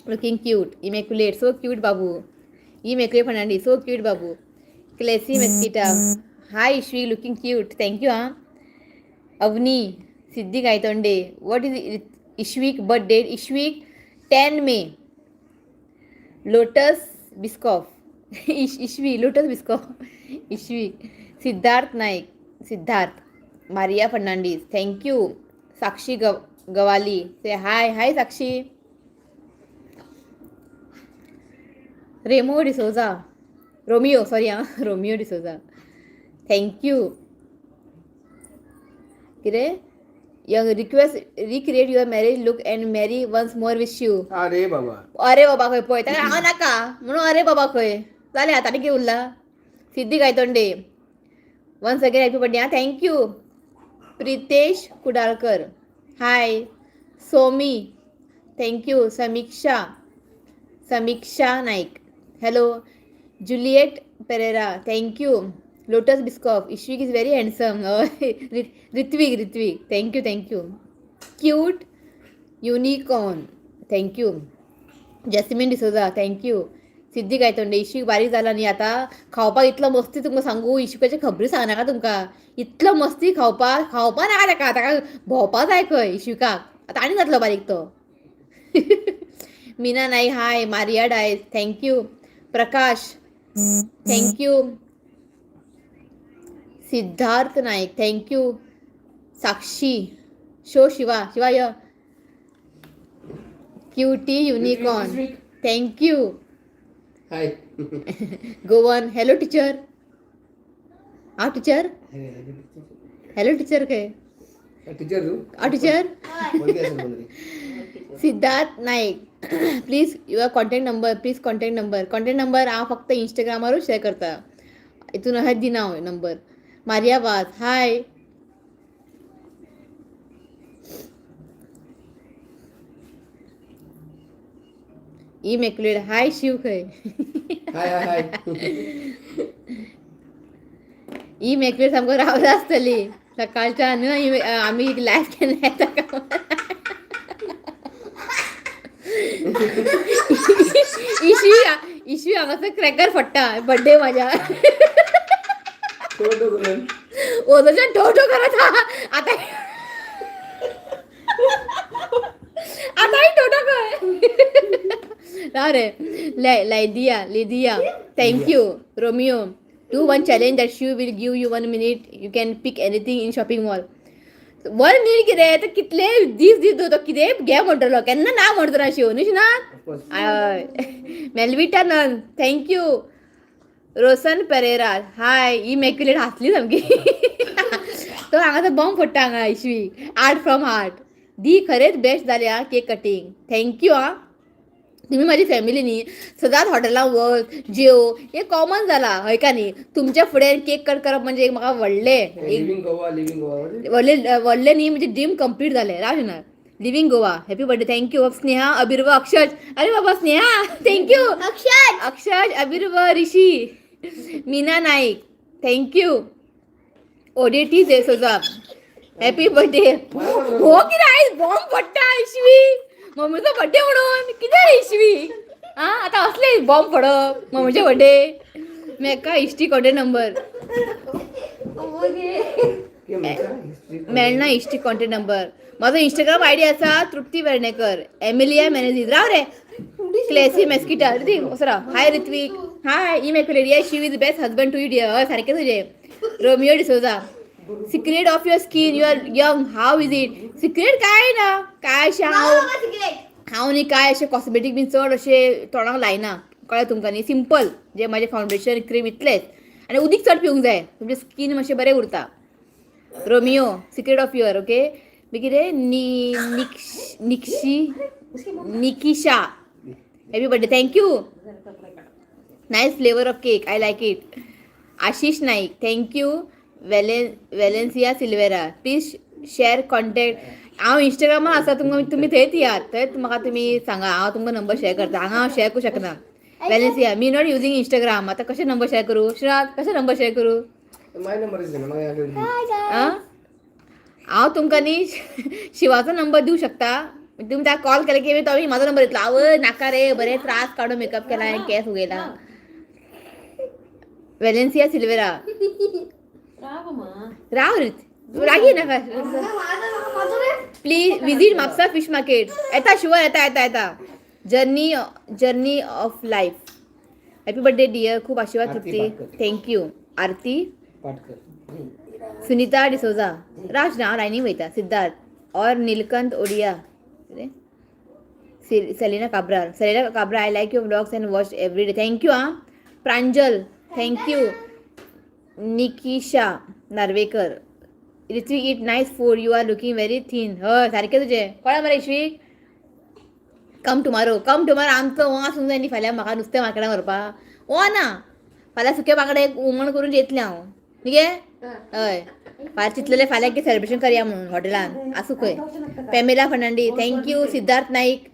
looking cute. Immaculate so cute Babu. Immaculate Fernandes so cute Babu. Classy Mesquita hi Ishvi looking cute thank you. हां Avani Siddhi Gaitonde what is Ishvik birth date? Ishvik 10 May. Lotus Biscoff Ishvi Lotus Biscoff Ishvi. Siddharth Naik Siddharth. Maria Fernandes thank you. Sakshi gov Gawali say hi. Hi Sakshi. Remo D'Souza Romeo sorry हां रोमियो डिसोजा thank you. कितें young request recreate your marriage look and marry once more with you. अरे बाबा. अरे बाबा खंय पळय ताका हांव नाका म्हणून. अरे बाबा खंय जालें आतां आनी कितें उरला? Siddhi Gaitonde once again happy birthday. आं thank you. Pritesh Kudalkar hi. Somi thank you. Samiksha Samiksha Naik hello. Juliet Pereira thank you. Lotus Biscoff Ishvik is very handsome. Ritvik Ritvik thank you thank you. Cute unicorn thank you. Jasmine D'Souza thank you. Siddhi Gaitonde Ishvik बारीक जाला न्ही आतां खावपाक इतलो मस्ती तुमकां सांगू. इश्विकाचे खबरी सांगनाका तुमकां, इतलो मस्ती खावपाक खावपा नाका ताका, ताका भोंवपा जाय खंय इश्विकाक. आतां आनी जातलो बारीक तो. Meena Naik hi. Maria Dias thank you. Prakash thank you. Siddharth Naik thank you. Sakshi show Shiva Shiva yo. Cutie unicorn thank you. Hi. Goan hello teacher. हा टीचर हॅलो टीचर खंय? टीचर तू? हा टीचर. कोण असेल कोणतरी. Siddharth Naik please your contact number, please contact number. Contact number हांव फक्त इंस्टाग्रामारूच शेअर करता, हितून अशें दिना हांव number. Maria Vaz hi. Immaculate hi. Shiv खंय? हाय हाय हाय. इमॅक्युलेट सामको रावला आसतली सकाळच्या न्हय. आमी लायव्ह केन्ना येता काय? इशवी इशवी हांगासर क्रॅकर फोडटा बड्डे माझ्या. ठेवतो करून. ओजोच्यान ठो ठो करत हा. आता आताय ठो ठो कर राव रे. Lydia Lydia thank you. Romeo do one challenge that she will give you 1 minute, you can pick anything in shopping mall. 1 minute कितें तर कितले दीस दीस दवरतो कितें घे म्हणटलो केन्ना ना म्हणटलो ना शिव न्ही ना. Of course. हय. Melvita Nand thank you. Roshan Pereira hi. Immaculate हांसली सामकी. तो हांगासर बॉम्ब फोडटा हांगा. इशवी आर्ट फ्रॉम हार्ट दी खरेंच बेस्ट जालें आं cake cutting thank you. आं. तुमी म्हाजी फॅमिली न्ही, सदांच हॉटेलां वच जेव, हें कॉमन जालां, हय का न्ही? तुमच्या फुडें केक कट करप म्हणजे एक म्हाका व्हडलें एक लिव्हिंग गोवा, लिव्हिंग गोवा. व्हडलें व्हडलें न्ही, म्हणजे ड्रीम कंप्लीट जालें. राव ना. Living Goa, happy birthday, thank you. Sneha, Abhirva, Akshaj. अरे बाबा Sneha, thank you. Akshaj. Akshaj, Abhirva, Rishi, Meena Naik, thank you. Odeti D'Souza, happy birthday. हो कितें आयज बॉम्ब पडटा इशवी मम्मीचो बर्थडे म्हणून कितें इशवी? आं, आतां असले बॉम्ब पडप मम्मीचे बर्थडे. मेका इश्टी कॉन्टेक्ट नंबर. मेळना इश्टी कॉन्टेक्ट नंबर. म्हाजो इंस्टाग्राम आयडी आसा तृप्ती वेर्णेकर. एमिलिया मेनेजीस, राव रे. क्लेसी मेस्किटा, ऋतिक असो राव. हाय ऋत्विक, हाय immaculate. Yes, she is best husband to you dear. हय, सारकें तुजें. Romeo D'Souza, secret of your skin, you are young, how is it? Secret काय ना काय अशें हांव सिक्रेट. हांव न्ही काय अशें कॉस्मेटीक बीन चड अशें तोंडाक लायना, कळ्ळें तुमकां न्ही? सिंपल जे म्हाजें फावंडेशन क्रीम इतलेंच, आनी उदीक चड पिवंक जाय, तुमचें स्कीन मातशें बरें उरता. Romeo, secret of your, okay. मागीर कितें नी निक्ष निक्षी Nikisha, happy birthday, thank you. Nice flavour of cake, I like it. Ashish Naik, thank you. Valencia Silveira, please share contact. हांव इंस्टाग्रामार आसा, तुमकां तुमी थंयच येयात, थंयच म्हाका तुमी सांगा, हांव तुमकां नंबर शेअर करता. हांगा हांव शेअर करूं शकना. Valencia, me not using Instagram. आतां कशें नंबर शेअर करूं? श्राद, कशें नंबर शेअर करूं? My number is ना. आं, हांव तुमकां न्ही शिवाचो नंबर दिवं शकता. तुमी ताका कॉल केले की तो म्हाजो नंबर दितलो. आवय नाका रे, बरे त्रास काडून मेकअप केला आनी केंस उगयला. वेलेन्सिया सिल्वेरा, राव रे, रागी नाका. Please visit Mapusa fish market. येता शुअर, येता येता येता. Journey of life, happy birthday dear. खूप आशीर्वाद आरती तृप्ती. पाटकर. Thank you आरती. पाटकर. सुनीता डिसोजा, राज ना, हांव लायनी वयता. सिद्धार्थ और नीलकंठ ओडिया कितें? Selina Cabral, Selina Cabral, I like your vlogs and watch every day. Thank you. आं प्रांजल, thank you. Nikisha Narvekar, Ritwik eat nice food, you are looking very thin. हय, सारकें तुजें, कळ्ळें मरे इश्वीक? Come tomorrow, come tomorrow. आमचो हो आसूंक जाय न्ही फाल्यां म्हाका नुस्तें मार्केटान व्हरपा. हो ना, फाल्यां सुके बांगडे हुमण करून जेतलें हांव न्ही गे? हय, फाल्यां चिंतलेलें फाल्यां की सेलिब्रेशन करया म्हणून हॉटेलान. आसूं खंय. Pamela Fernandes, thank you. Siddharth Naik,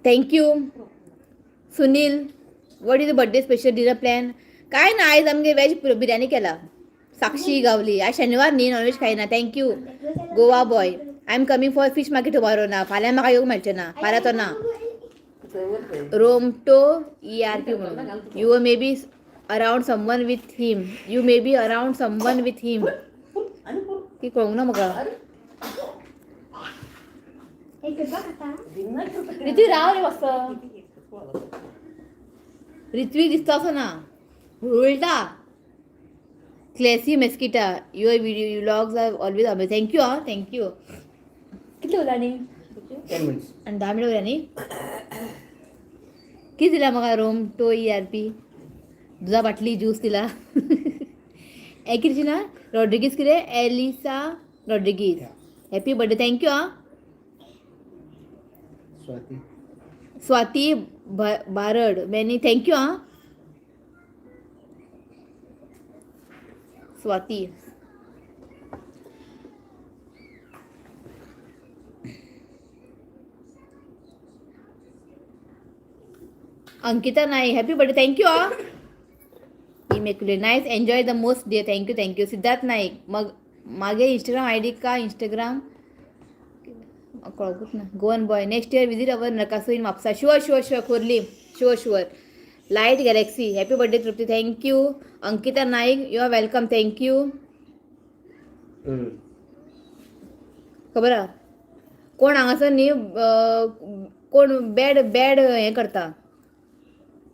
thank you. Sunil, what is birthday special dinner plan? काय ना, आयज आमगे वेज बिर्याणी केला. साक्षी गावली, आज शनिवार न्ही, नॉनव्हेज खायना. Thank you. Goa boy, I am coming for fish market tomorrow. ना, फाल्यां म्हाका येवंक मेळचें ना, फाल्यां तो ना. रोमटो ERP म्हणून, you may be around someone with him, you may be around someone with him. ती कळूंक ना म्हाका. ऋत्विक राव रे मस्त. ऋत्विक दिसता असो ना हुळटा. क्लेसी मेस्किटा, your video vlogs are always amazing. Thank you. आं, thank you. कितले उरला न्ही? 10 मिनिट्स. आनी 10 मिनटां उरल्या न्ही. कितें दिला म्हाका रोम टो ERP? दुदा बाटली, ज्यूस दिला. हे कितें ना रॉड्रिगीज, कितें Elisa Rodrigues, happy birthday, thank you. आं. Swati. Swati Barad, many thank you. आं Swati. Ankita Naik, happy birthday, thank you. आं immaculate, nice, enjoy the most dear. Thank you, thank you. Siddharth Naik, मग मागे इंस्टाग्राम आयडी का इंस्टाग्राम कळकूच ना. Goan boy, next year visit our Narkasur in Mapusa. Sure, sure, sure. Khorlim, sure, sure. Light Galaxy, happy birthday Trupti. Thank you. Ankita Naik, you are welcome, thank you. खबर आहा कोण हांगासर न्ही, कोण बॅड बॅड हें करता.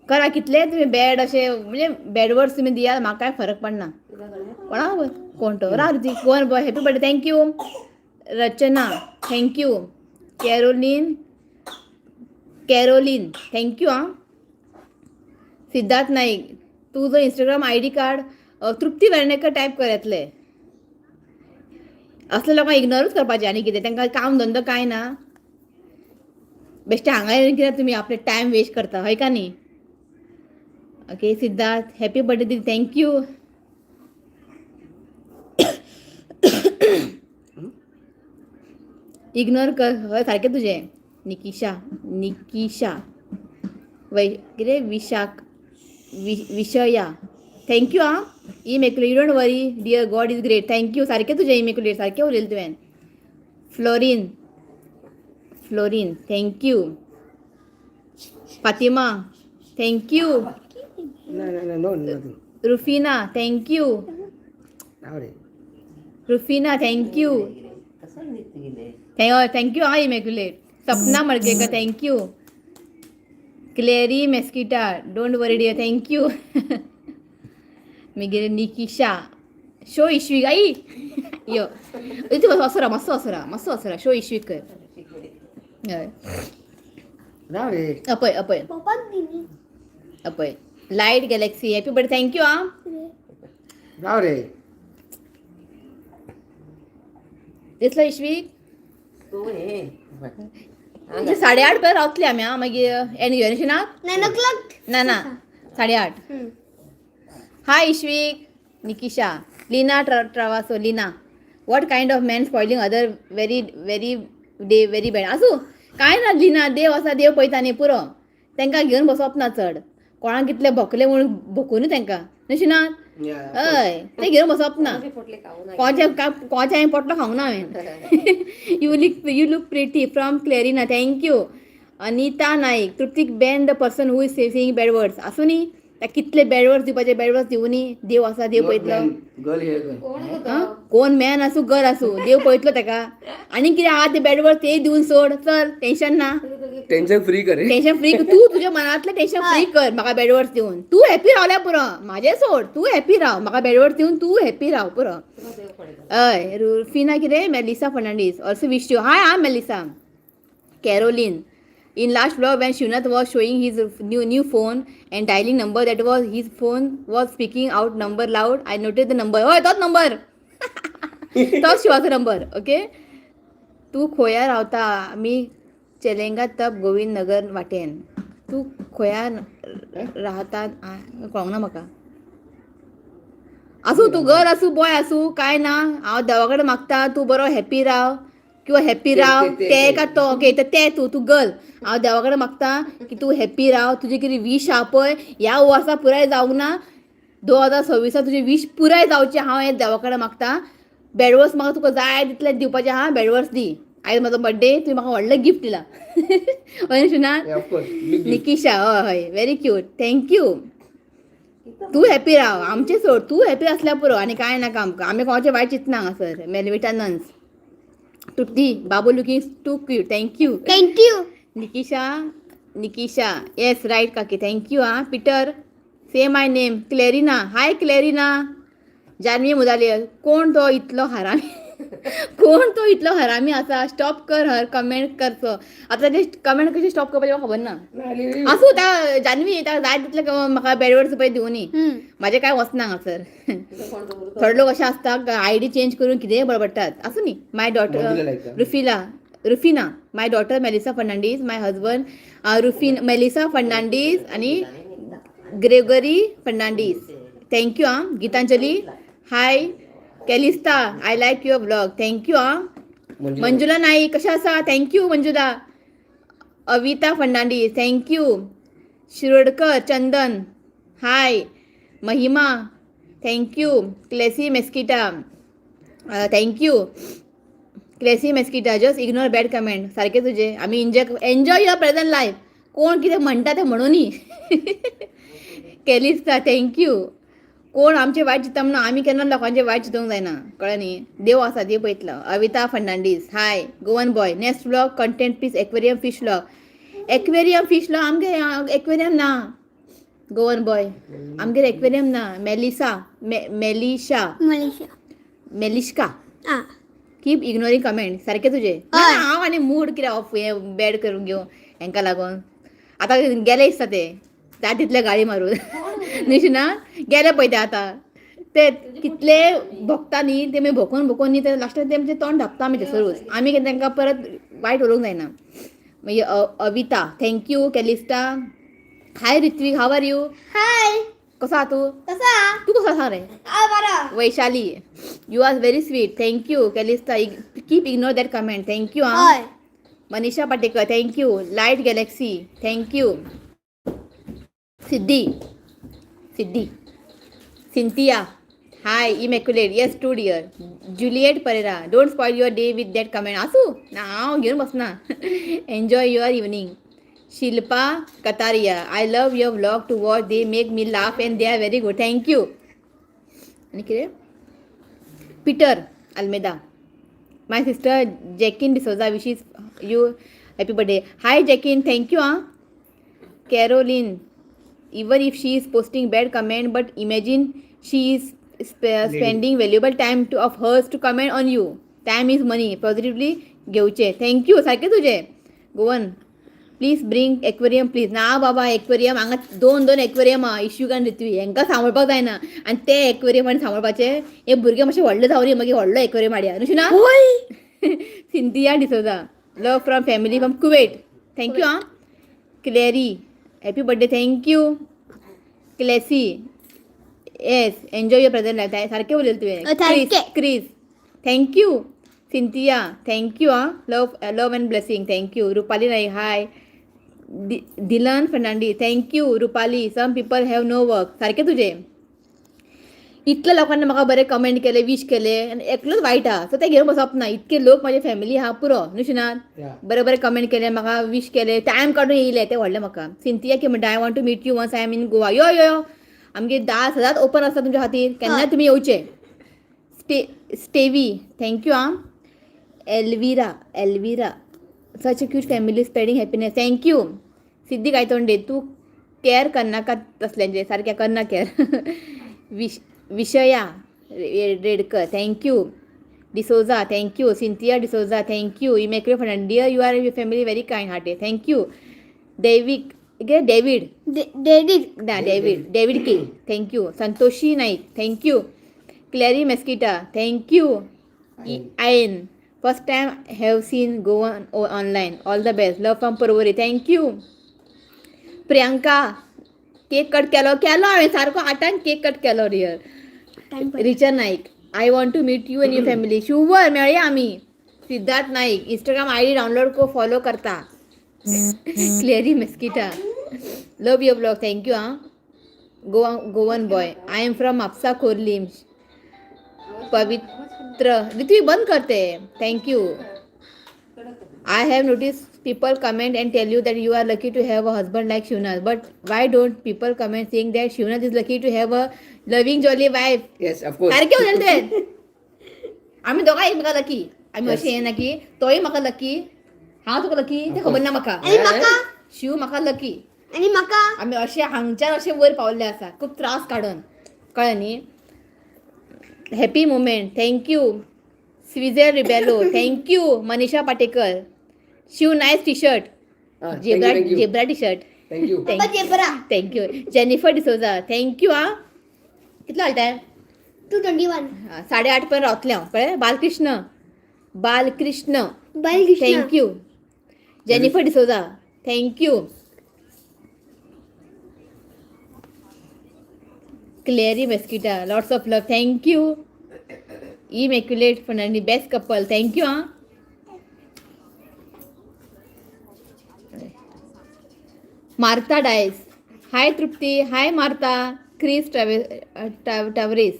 करा कितले तुमी बॅड अशें, म्हणजे बॅड वर्ड्स तुमी दियात, म्हाका कांय फरक पडना. कोणा खबर कोण तो. राव. Goan boy, happy birthday, thank you. Rachana, thank you. Caroline, Caroline, thank you. आं सिद्धार्थ नाईक, तुजो इंस्टाग्राम आयडी काड. तृप्ती वेर्णेकर टायप कर, येतले. असले लोकांक इग्नोरूच करपाचें आनी कितें, तांकां काम धंदो कांय ना. बेश्टे हांगा येवन कित्याक तुमी आपले टायम वेस्ट करता, हय का न्ही? Okay Siddharth, happy birthday didi, thank you. Ignore कर, हय सारकें तुजें. निकिशा, निकिशा वै कितें विशाख विशया, thank you. आं immaculate, you don't worry dear, God is great. Thank you. सारकें तुजें इमेक्युलेट, सारकें उलयलें तुवें. Florin, Florin, thank you. Fatima, thank you. ना ना ना, no nothing. Rufina, thank you. राव रे. Rufina, thank you. Thank you. आं Immaculate. Sapna Madgaonkar, thank you. Clary Mesquita, don't worry dear, thank you. मागीर निकिशा, शो इश्वीक आई यो इतू असो मातसो असो राव, मातसो असो राव, शो इश्वीक कर. हय. राव रे. अपय अपय. पप्पाक दिली. अपय. Light galaxy, happy birthday, thank you. आं राव रे. दिसलो इश्वीक? म्हणजे 8:30 पर्यंत रावतली आमी. आं, मागीर एंड घेवन ना. 9 o'clock. ना ना, 8:30. हाय इश्वीक. निकिशा, Leena Travasso, Leena, what kind of man spoiling other very very day, very bad. आसूं, कांय ना लीना, देव आसा, देव पळयता न्ही, पुरो. तांकां घेवन बसप ना चड. कोणाक कितले भोकले म्हणून भोकून तांकां न्ही ना. हय, ते घेवन बसप ना. कोणाच्या कोणाच्या हांवें पोटलो खावंक ना हांवें. You look pretty from Clarina, thank you. Anita Naik, तृप्तीक ban the person who is saying bad words. आसूं न्ही, ताका कितले बॅड वर्ड्स दिवपाचे, बॅड वर्ड्स दिवनी. देव आसा, देव पळयतलो. Girl here. आं? कोण मॅन आसूं, गर्ल आसूं, देव पळयतलो ताका. आनी कितें आहा ते बॅड वर्ड्स ते दिवन सोड, चल, टेन्शन ना. टेन्शन फ्री करे. टेन्शन फ्री, तूं तुज्या मनांतलें टेन्शन फ्री कर. म्हाका बॅड वर्ड्स दिवन तूं हॅपी रावल्यार पुरो. म्हाजें सोड, तूं हॅपी राव. म्हाका बॅड वर्ड्स दिवन तूं हॅपी राव, पुरो. हय. रुफिना कितें, Melissa Fernandes also wish you. Hi. आं Melissa. Caroline, in last vlog when Shivnath was showing his new phone and dialing number, that was his phone was speaking out number loud. I noted the number. हय, तोच नंबर, तोच शिवाचो नंबर. ओके, तूं खोया रावता? आमी चेलेंगा तप गोविंद नगर वाटेन. तूं खोया राहता, कळोंक ना म्हाका. आसूं, तूं गर्ल आसूं, बॉय आसूं, कांय ना. हांव देवा कडेन मागता, तूं बरो हॅपी राव किंवा हॅपी राव. ते का तो? ओके, तर ते तूं तूं गर्ल, हांव देवा कडेन मागता की तूं हॅपी राव. तुजी कितें वीश आहा पळय, ह्या वर्सा पुराय जावंक ना, 2026 तुजी वीश पुराय जावची, हांव हें देवा कडेन मागता. बॅडवर्स म्हाका तुका जाय तितले दिवपाचे आहा, बॅडवर्स दी. आयज म्हजो बड्डे, तुवें म्हाका व्हडलें गिफ्ट दिलां. हय शिवनाथ? निकिशा, हय हय, very cute, thank you. तूं हॅपी राव, आमचें सोड. तूं हॅपी आसल्यार पुरो, आनी कांय नाका आमकां. आमी कोणाचें वायट चिंतना हांगासर. मेलविटा नन्स, तृप्ती बाबू looking too cute, thank you. Thank you. Nikisha, Nikisha, yes right काकी, thank you. आं Peter, say my name. Clarina, hi Clarina. Janvi Mudaliar, कोण तो इतलो हरामी, कोण तो इतलो हरामी आसा? स्टॉप कर हर कमेंट करचो. आतां ते कमेंट कशें स्टॉप करपाचें म्हाका खबर ना. आसूं, त्या जानवी, ताका जाय तितले म्हाका बॅडवर्ड्स पळय दिवनी. म्हाजें कांय वचना हांगासर. थोडे लोक अशे आसता, आयडी चेंज करून कितेंय बडबडटात. आसूं न्ही. माय daughter रुफिला, Rufina, my daughter Melissa Fernandes, my husband Rufin, Melissa Fernandes आनी ग्रेगरी फर्नांडीस, thank you. आं Gitanjali, hi. Calista, I like your vlog, thank you. आं मंजुला नाईक, कशें आसा? Thank you Manjula. Avita Fernandes, thank you. Shirodkar Chandan, hi. Mahima, thank you. Classy Mesquita, thank you. Classy Mesquita, just ignore bad comment. सारकें तुजें. आमी enjoy enjoy your present life. कोण कितें म्हणटा तें म्हणूनी. कॅलिस्ता, thank you. कोण आमचें वायट चिंतता म्हणून आमी केन्ना लोकांचें वायट चिंतूंक जायना, कळ्ळें न्ही? देव आसा, देव पळयतलो. Avita Fernandes, hi. Goan boy, next vlog content please, aquarium fish vlog. Aquarium fish vlog? आमगे एक्वेरियम ना. गोवन बॉय, आमगेर एक्वेरियम ना. मेलिसा, मेलिशा. मलेशिया. मेलिश्का. आ. Keep ignoring comment, सारकें तुजें. हय. हांव आनी मूड कितें ऑफ हें बॅड करून घेवं हेंकां लागून. आतां गेले दिसता ते, जाय तितले गाळी मारून न्ही ना. गेले पळय ते आतां, ते कितले भोगता न्ही ते, मागीर भोंकून भोंकून न्ही ते लास्टाक तेमचें तोंड धापता आमी थंयसरूच. आमी तांकां परत वायट उलोवंक जायना. मागीर Avita, thank you. Calista, hi Ritvik, how are you? Hi. कसो आहा तूं? कसा? तूं कसो आसा रे? आ बरा. Vaishali, you are very sweet, thank you. Calista, keep ignore that comment, thank you. आं. हय. Manisha Patekar, thank you. Light galaxy, thank you. Siddhi, Siddhi, Cynthia, hi. Immaculate, yes too dear. Juliet Pereira, don't spoil your day with that comment. आसूं ना, हांव घेवन बसना. Enjoy your evening. Shilpa Kataria, I love your vlog to watch, they make me laugh and they are very good, thank you. आनी कितें? Peter Almeida, my sister Jackin D'Souza wishes you happy birthday. Hi Jackin, thank you. आं. Caroline, even if she is posting bad comment, but imagine she is spending valuable time to of hers to comment on you. Time is money, positively घेवचे. Thank you. सारकें तुजें. Goan, please bring aquarium please. ना बाबा, एक्वेरियम हांगा दोन दोन एक्वेरियम आहा, इश्यूक आनी ऋत्वी, हांकां सांबाळपाक जायना. आनी ते एक्वेरियम आनी सांबाळपाचे हे भुरगे मातशे व्हडले जावनी मागीर व्हडलो एक्वेरियम हाडया न्हू ना. Cynthia D'Souza, love from family from Kuwait, thank you. आं. Clary, happy birthday, thank you. Classy, yes, enjoy your present life. सारकें उलयलें तुवें. सारकें. Chris, thank you. Cynthia, thank you. आं. Love love and blessing, thank you. Rupali Naik, hi. Dilan Fernandes, thank you. Rupali, some people have no work. सारकें तुजें. इतल्या लोकांनी म्हाका बरें कमेंट केले, विश केले आनी एकलोच वायट आहा, सो ते घेवन बसप ना. इतके लोक म्हाजे फॅमिली आहा, पुरो न्हू शिनात. बरे बरे कमेंट केले, म्हाका विश केले, टायम काडून येयले, ते व्हडलें म्हाका. सिंतिया की म्हणटा, I want to meet you once I am in Goa. यो यो यो, आमगे दार सदांच ओपन आसता तुमच्या खातीर, केन्नाय तुमी येवचे. स्टेवी, thank you. आं. Elvira, Elvira, such a cute family spreading happiness, thank you. Siddhi Gaitonde, तूं कॅर करनाका तसल्यांचें, सारकें करना कॅर. विशया Redkar, thank you. D'Souza, thank you. Cynthia D'Souza, thank you. Immaculate Fernandes, dear you are your family very kind hearted, thank you. Daivik गे डेवीड. डेडिड. ना, David, David K, thank you. Santoshi Naik, thank you. Clary Mesquita, thank you. Ion, first time have seen Goan online, all the best, love from Porvorim, thank you. Priyanka, cake cut केलो? केलो हांवें, सारको आठांक केक कट केलो dear. Richa Naik, I want to meet you and your family. Sure, मेळया आमी. Siddharth Naik, Instagram I D download को फॉलो करता. Clary Mesquita, love your blog, thank you. आं. Goa, Goan boy, I am from Mapusa Khorlim. Pavitra, Ritvi बंद करते. Thank you. I have notice people comment and tell you that you are lucky to have a husband like Shivnath, but why don't people comment saying that Shivnath is lucky to have a loving jolly wife? Yes, of course. सारकें उलयलें तुवें. आमी दोगांय एकमेका लकी. आमी अशें हें ना की तोय म्हाका लकी, हांव तुका लकी, तें खबर ना म्हाका. आनी म्हाका. शिव म्हाका लकी. आनी म्हाका. आमी अशें हांगच्यान अशें वयर पावल्ले आसा, खूब त्रास काडून, कळ्ळें न्ही. Happy moment, thank you. Swizer Rebelo, thank you. Manisha Patekar, Shiv nice T shirt, zebra, zebra T shirt. Thank you. बाबा zebra. Thank you. Jennifer D'Souza, thank you. आं. कितलो जालो टायम? 2:21. 8:30 पर्यंत रावतलें हांव, कळ्ळें. Balkrishna, Balkrishna, Balkrishna, thank you. Jennifer D'Souza, thank you. Clary Mesquita, lots of love, thank you. Immaculate Fernandes, best couple, thank you. आं. Martha Dias, hi Trupti, hi Martha. Chris Tavares,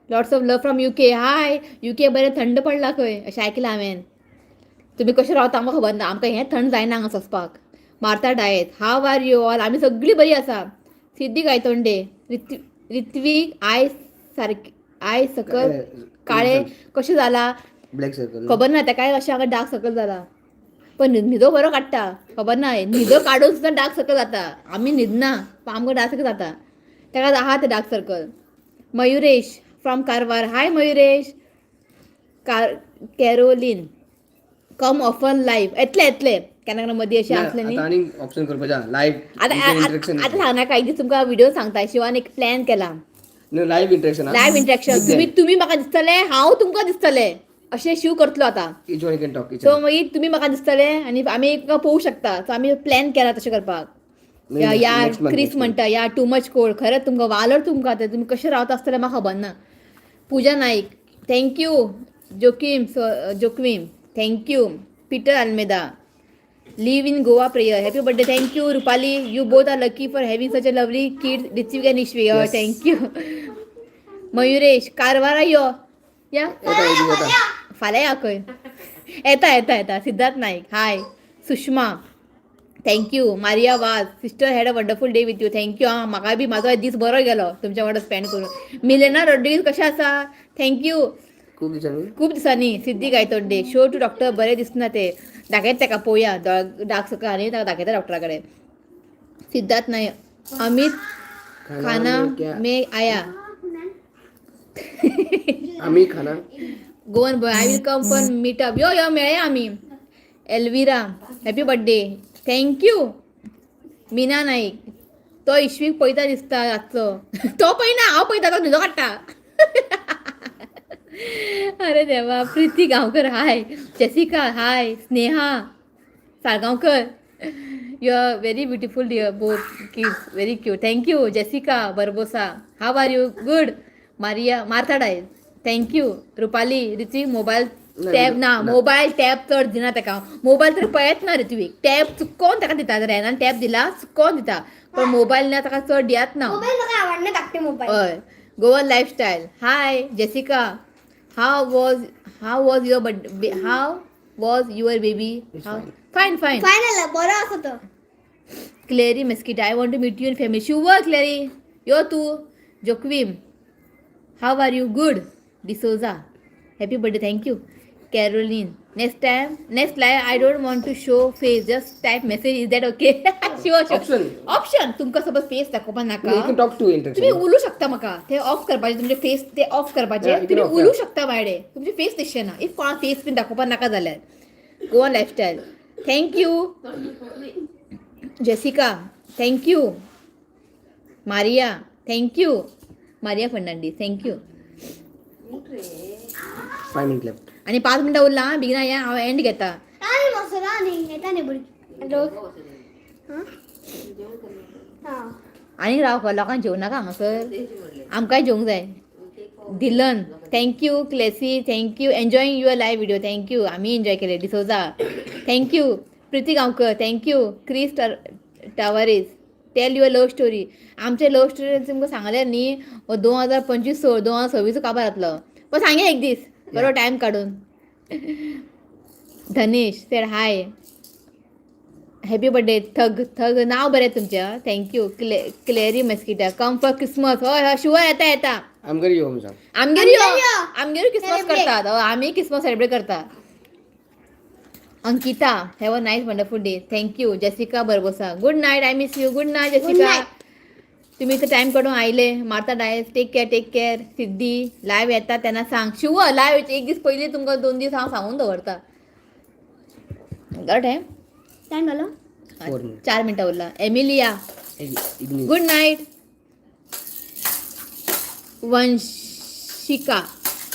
lots of love from UK. Hi UK, बरें थंड पडला खंय अशें आयकलां हांवें. तुमी कशें रावता आमकां खबर ना, आमकां हें थंड जायना हांगा सोंसपाक. Martha Dias, how are you all? आमी सगळीं बरी आसा. सिद्धी गायतोंडे, ऋत्वीक I सारके I सकल काळे कशें जाला? Black circle. खबर ना ताकाय अशें हांगा डार्क सर्कल जाला, पण न्हिदो बरो काडटा, खबर ना. न्हिदो काडून सुद्दां डार्क सर्कल जाता. आमी न्हिदना पण आमकां डार्क सर्कल जाता, ताका आहा ते dark circle. Mayuresh from Karwar, hi Mayuresh. Caroline, come often live. येतले येतले केन्ना केन्ना मदीं अशें आसलें न्ही. आता आनी ऑप्शन करपाचें लायव्ह. आतां इंटरेक्शन. आतां सांगनाका, एक दीस तुमकां व्हिडिओ सांगता. शिवान एक प्लॅन केला. Live interaction. लायव्ह इंटरेक्शन, तुम्ही तुम्ही म्हाका दिसतले, हांव तुमकां दिसतले. अशें शिव करतलो आतां. Each one can talk. So मागीर तुमी म्हाका दिसतले आनी आमी एकमेकांक पळोवंक शकता. सो आमी प्लॅन केला तशें करपाक. या या नेक्स्ट मंथ. क्रिस म्हणटा या टू मच कोल्ड. खरेंच तुमकां वालोर तुमकां आतां तुमी कशें रावता आसतलें म्हाका खबर ना. Puja Naik thank you. Joaquim Joaquim thank you. Peter Almeida live in Goa prayer happy birthday thank you. Rupali you both are lucky for having such a lovely kid Ritvik and Ishvi. Yes. Thank you. Mayuresh कारवारा यो या. येता, एक दीस येता. फाल्यां या खंय. येता येता येता. Siddharth Naik hi. Sushma thank you. Maria Vaz sister had a wonderful day with you thank you. आं म्हाका बी म्हाजो दीस बरो गेलो तुमच्या वांगडा स्पेंड करून. मिलेना रोड्रिगीज कशें आसा thank you. खूप दिसांनी. खूप दिसांनी. Siddhi Gaitonde show to doctor बरें दिसना ते दाखयता ताका पळोवया. डार्क सर्कल आनी ताका दाखयता डॉक्टरा कडेन. सिद्धार्थ नायक अमित खाना में क्या में आया. आम्ही खाना. Goan boy I will come for meetup. यो यो मेळया आमी. Elvira happy birthday thank you. Meena Naik तो इश्वीक पळयता दिसता रातचो. तो पळयना हांव पळयता तो न्हिदो काडटा. अरे देवा. Priti Gaonkar hi. Jessica hi. Sneha Salgaonkar you are very beautiful dear both kids very cute thank you. Jessica Barbosa how are you good. Maria Martha Dias thank you. Rupali Ritvik mobile ना, टॅब ना. ना. मोबायल टॅब चड दिना ताका. मोबायल तरी पळयत ना ऋत्वीक. टॅब चुकोन ताका दिता. रेनान टॅब दिला चुकोन दिता पण मोबायल ना ताका चड दियात ना. मोबाईल म्हाका आवडना धाकटे मोबाईल. हय. Goan lifestyle hi. Jessica how was your how was your baby? It's fine. Fine fine. Final बरो आसा तो. Clary Mesquita I want to meet you in family. Sure Clary यो तूं. Joaquim how are you good. D'Souza happy birthday thank you. Caroline next time next live I don't want to show face just type message is that okay? Sure sure. Option. Option तुमकां सपोज फेस दाखोवपाक नाका. You can talk to तुम्ही इंटरेक्शन. उलू शकता म्हाका. ते ऑफ करपाचे तुमचे फेस ते ऑफ करपाचे. Yeah, you can तुम्ही off, उलू yeah. शकता माझ्याकडे तुमचे फेस दिसचे ना. If कोणा फेस बीन दाखोवपाक नाका जाल्यार. Goa lifestyle thank you. Jessica thank you. Maria thank you. Maria Fernandes thank you. 5 minute left. आनी 5 मिनटां उरला आं, बेगिना या हांव एंड घेता. आनी मसला आनी येता न्ही भुरगीं लोक. हां. आनी राव लोकांक जेवं नाका हांगासर आमकांय जेवंक जाय. Dilan thank you. Classy thank you. Enjoying your live video thank you. आमी एन्जॉय केले. D'Souza thank you. Priti Gaonkar thank you. Chris Tavares tell your love story. आमचे लव स्टोरी तुमकां सांगलें न्ही हो 2025 2026 काबार जातलो पण सांगे एक दीस बरो टायम काडून. Dhanesh said hi happy birthday. Thug thug नाव बरें तुमचें thank you. Clary Mesquita come for Christmas. हय हय शुअर येता येता. आमगेर यो म्हणून सांग. आमगेर यो. आमगेर यो. आमगेर क्रिसमस Celebrate. करतात. हय आमी क्रिसमस सेलिब्रेट करतात. Ankita have a nice wonderful day thank you. Jessica Barbosa good night I miss you. Good night Jessica. Night. तुम्ही इथं टाइम काढून आयले. Martha Dias take care take care. Siddhi live येता त्यांना सांग. शुअर लायव्ह एक दीस पयलीं तुमकां 2 दीस हांव सांगून दवरता. बरो टायम. टायम जालो. 4 minute. 4 मिनटां उरला. एमिलिया एक minute. Good night. Vanshika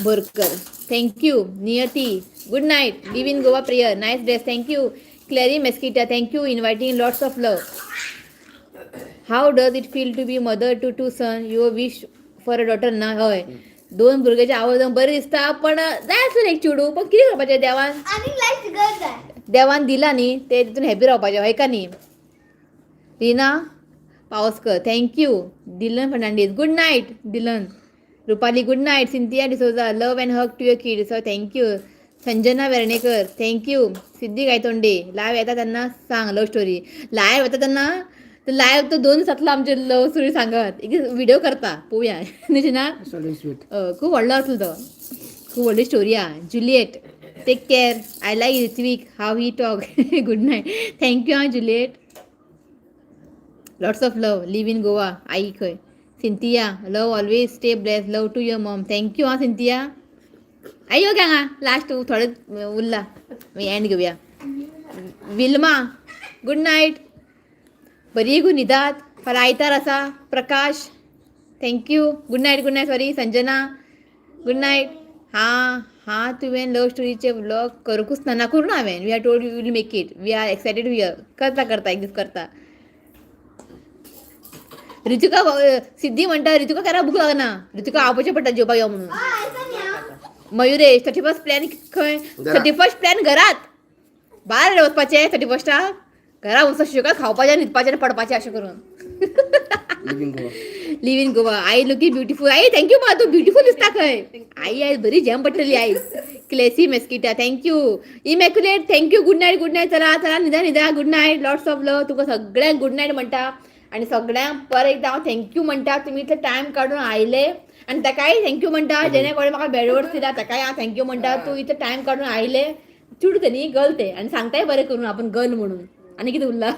Borkar thank you. Niyati good night. Live in Goa prayer nice dress thank you. Clary Mesquita thank you inviting lots of love. How does it feel to be mother to two son? Your wish for a daughter ना? हय 2 भुरग्याची आवय जावन बरें दिसता पण जाय आसलें एक चेडूं पण कितें करपाचें देवान आनी लायफ गरज जाय. देवान दिला न्ही ते तितून हॅपी रावपाचें हय का न्ही. Rina Pawaskar thank you. Dilan Fernandes good night. Dilan Rupali good night. Cynthia D'Souza love and hug to your kid sir thank you. Sanjana Vernekar thank you. Siddhi Gaitonde live येता त्यांना सांग लव स्टोरी. लायव्ह येता त्यांना लायव्ह तर 2 दिसांतलो आमचे लव स्टोरी सांगत एक व्हिडिओ करता पळोवया न्ही ना. स्वीट. खूप व्हडलो आसलो तो. खूप व्हडली स्टोरी आहा. Juliet take care I like Ritvik how he talk. Good night thank you आं Juliet. Lots of love live in Goa आई खंय. Cynthia love always stay bless love to your mom thank you आं सिंथिया. आई ओके हांगा लास्ट थोडे उरला मागीर एंड घेवया. Wilma good night. बरी गो न्हिदात फाल्यां आयतार आसा. Prakash thank you good night. Good night sorry. Sanjana good night. हां हां, तुवें लव स्टोरीचे व्लॉग करूंकूच ना? ना, करूं ना हांवें. We are told you will make it. We are excited. We are करता करता एक दीस करता. रितुका, सिद्धी म्हणटा रितुका केन्ना भूक लागना. रितुका आपोवचें पडटा जेवपाक यो म्हणून. मयुरेश, 31st plan खंय? घरा. 31st plan घरात. भायर वचपाचें 31स्टाक? घरा वचून सुशेगाद खावपाचें, न्हिदपाचें आनी पडपाचें अशें करून. Live in Goa. Live in Goa. I looking beautiful. I, thank you मा. तूं ब्युटिफूल दिसता खंय. आई आई बरी झेम पडटली आई. क्लेसी मेस्किटा, thank you. Immaculate, thank you. Good night, good night. चला चला, न्हिदा न्हिदा. Good night, lots of love. तुका सगळ्यांक गुड नायट म्हणटा आणि सगळ्यांक परत एकदा हांव thank you म्हणटा, तुमी इतले टायम काडून आयले. आनी ताकाय thank you म्हणटा जेणे कोणें म्हाका बेडवर दिला, ताकाय हांव thank you म्हणटा. तूं इतले टायम काडून आयले. चेडूं तें न्ही, गर्ल तें. आनी सांगताय बरें करून आपण गर्ल म्हणून. आनी कितें उरला?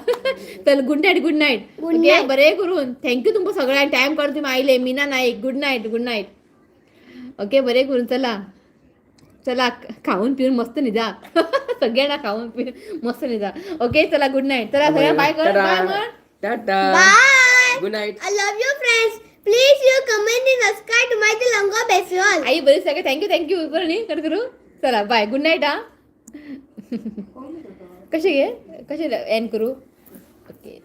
चल, good night, good night. Good okay. Night. बरें करून thank you तुमकां सगळ्यांक, टायम काडून तुमी आयले. Meena Naik, good night, good night. Okay, बरें करून. चला चला, खाऊन पिऊन मस्त निजा. सगळ्यांना खाऊन पिऊन मस्त निजा. ओके, चला, गुड नाईट. चला सगळ्या, बाय कर, बाय म्हण. Tata. Bye. Good night. I love you, friends. Please you comment and subscribe to my Lango Besiol. आई बरी सगळे. Thank you, thank you. बरं न्ही, कट करू. चला, बाय, गुड नाईट. हा, कशे गे, कशे एंड करू? ओके.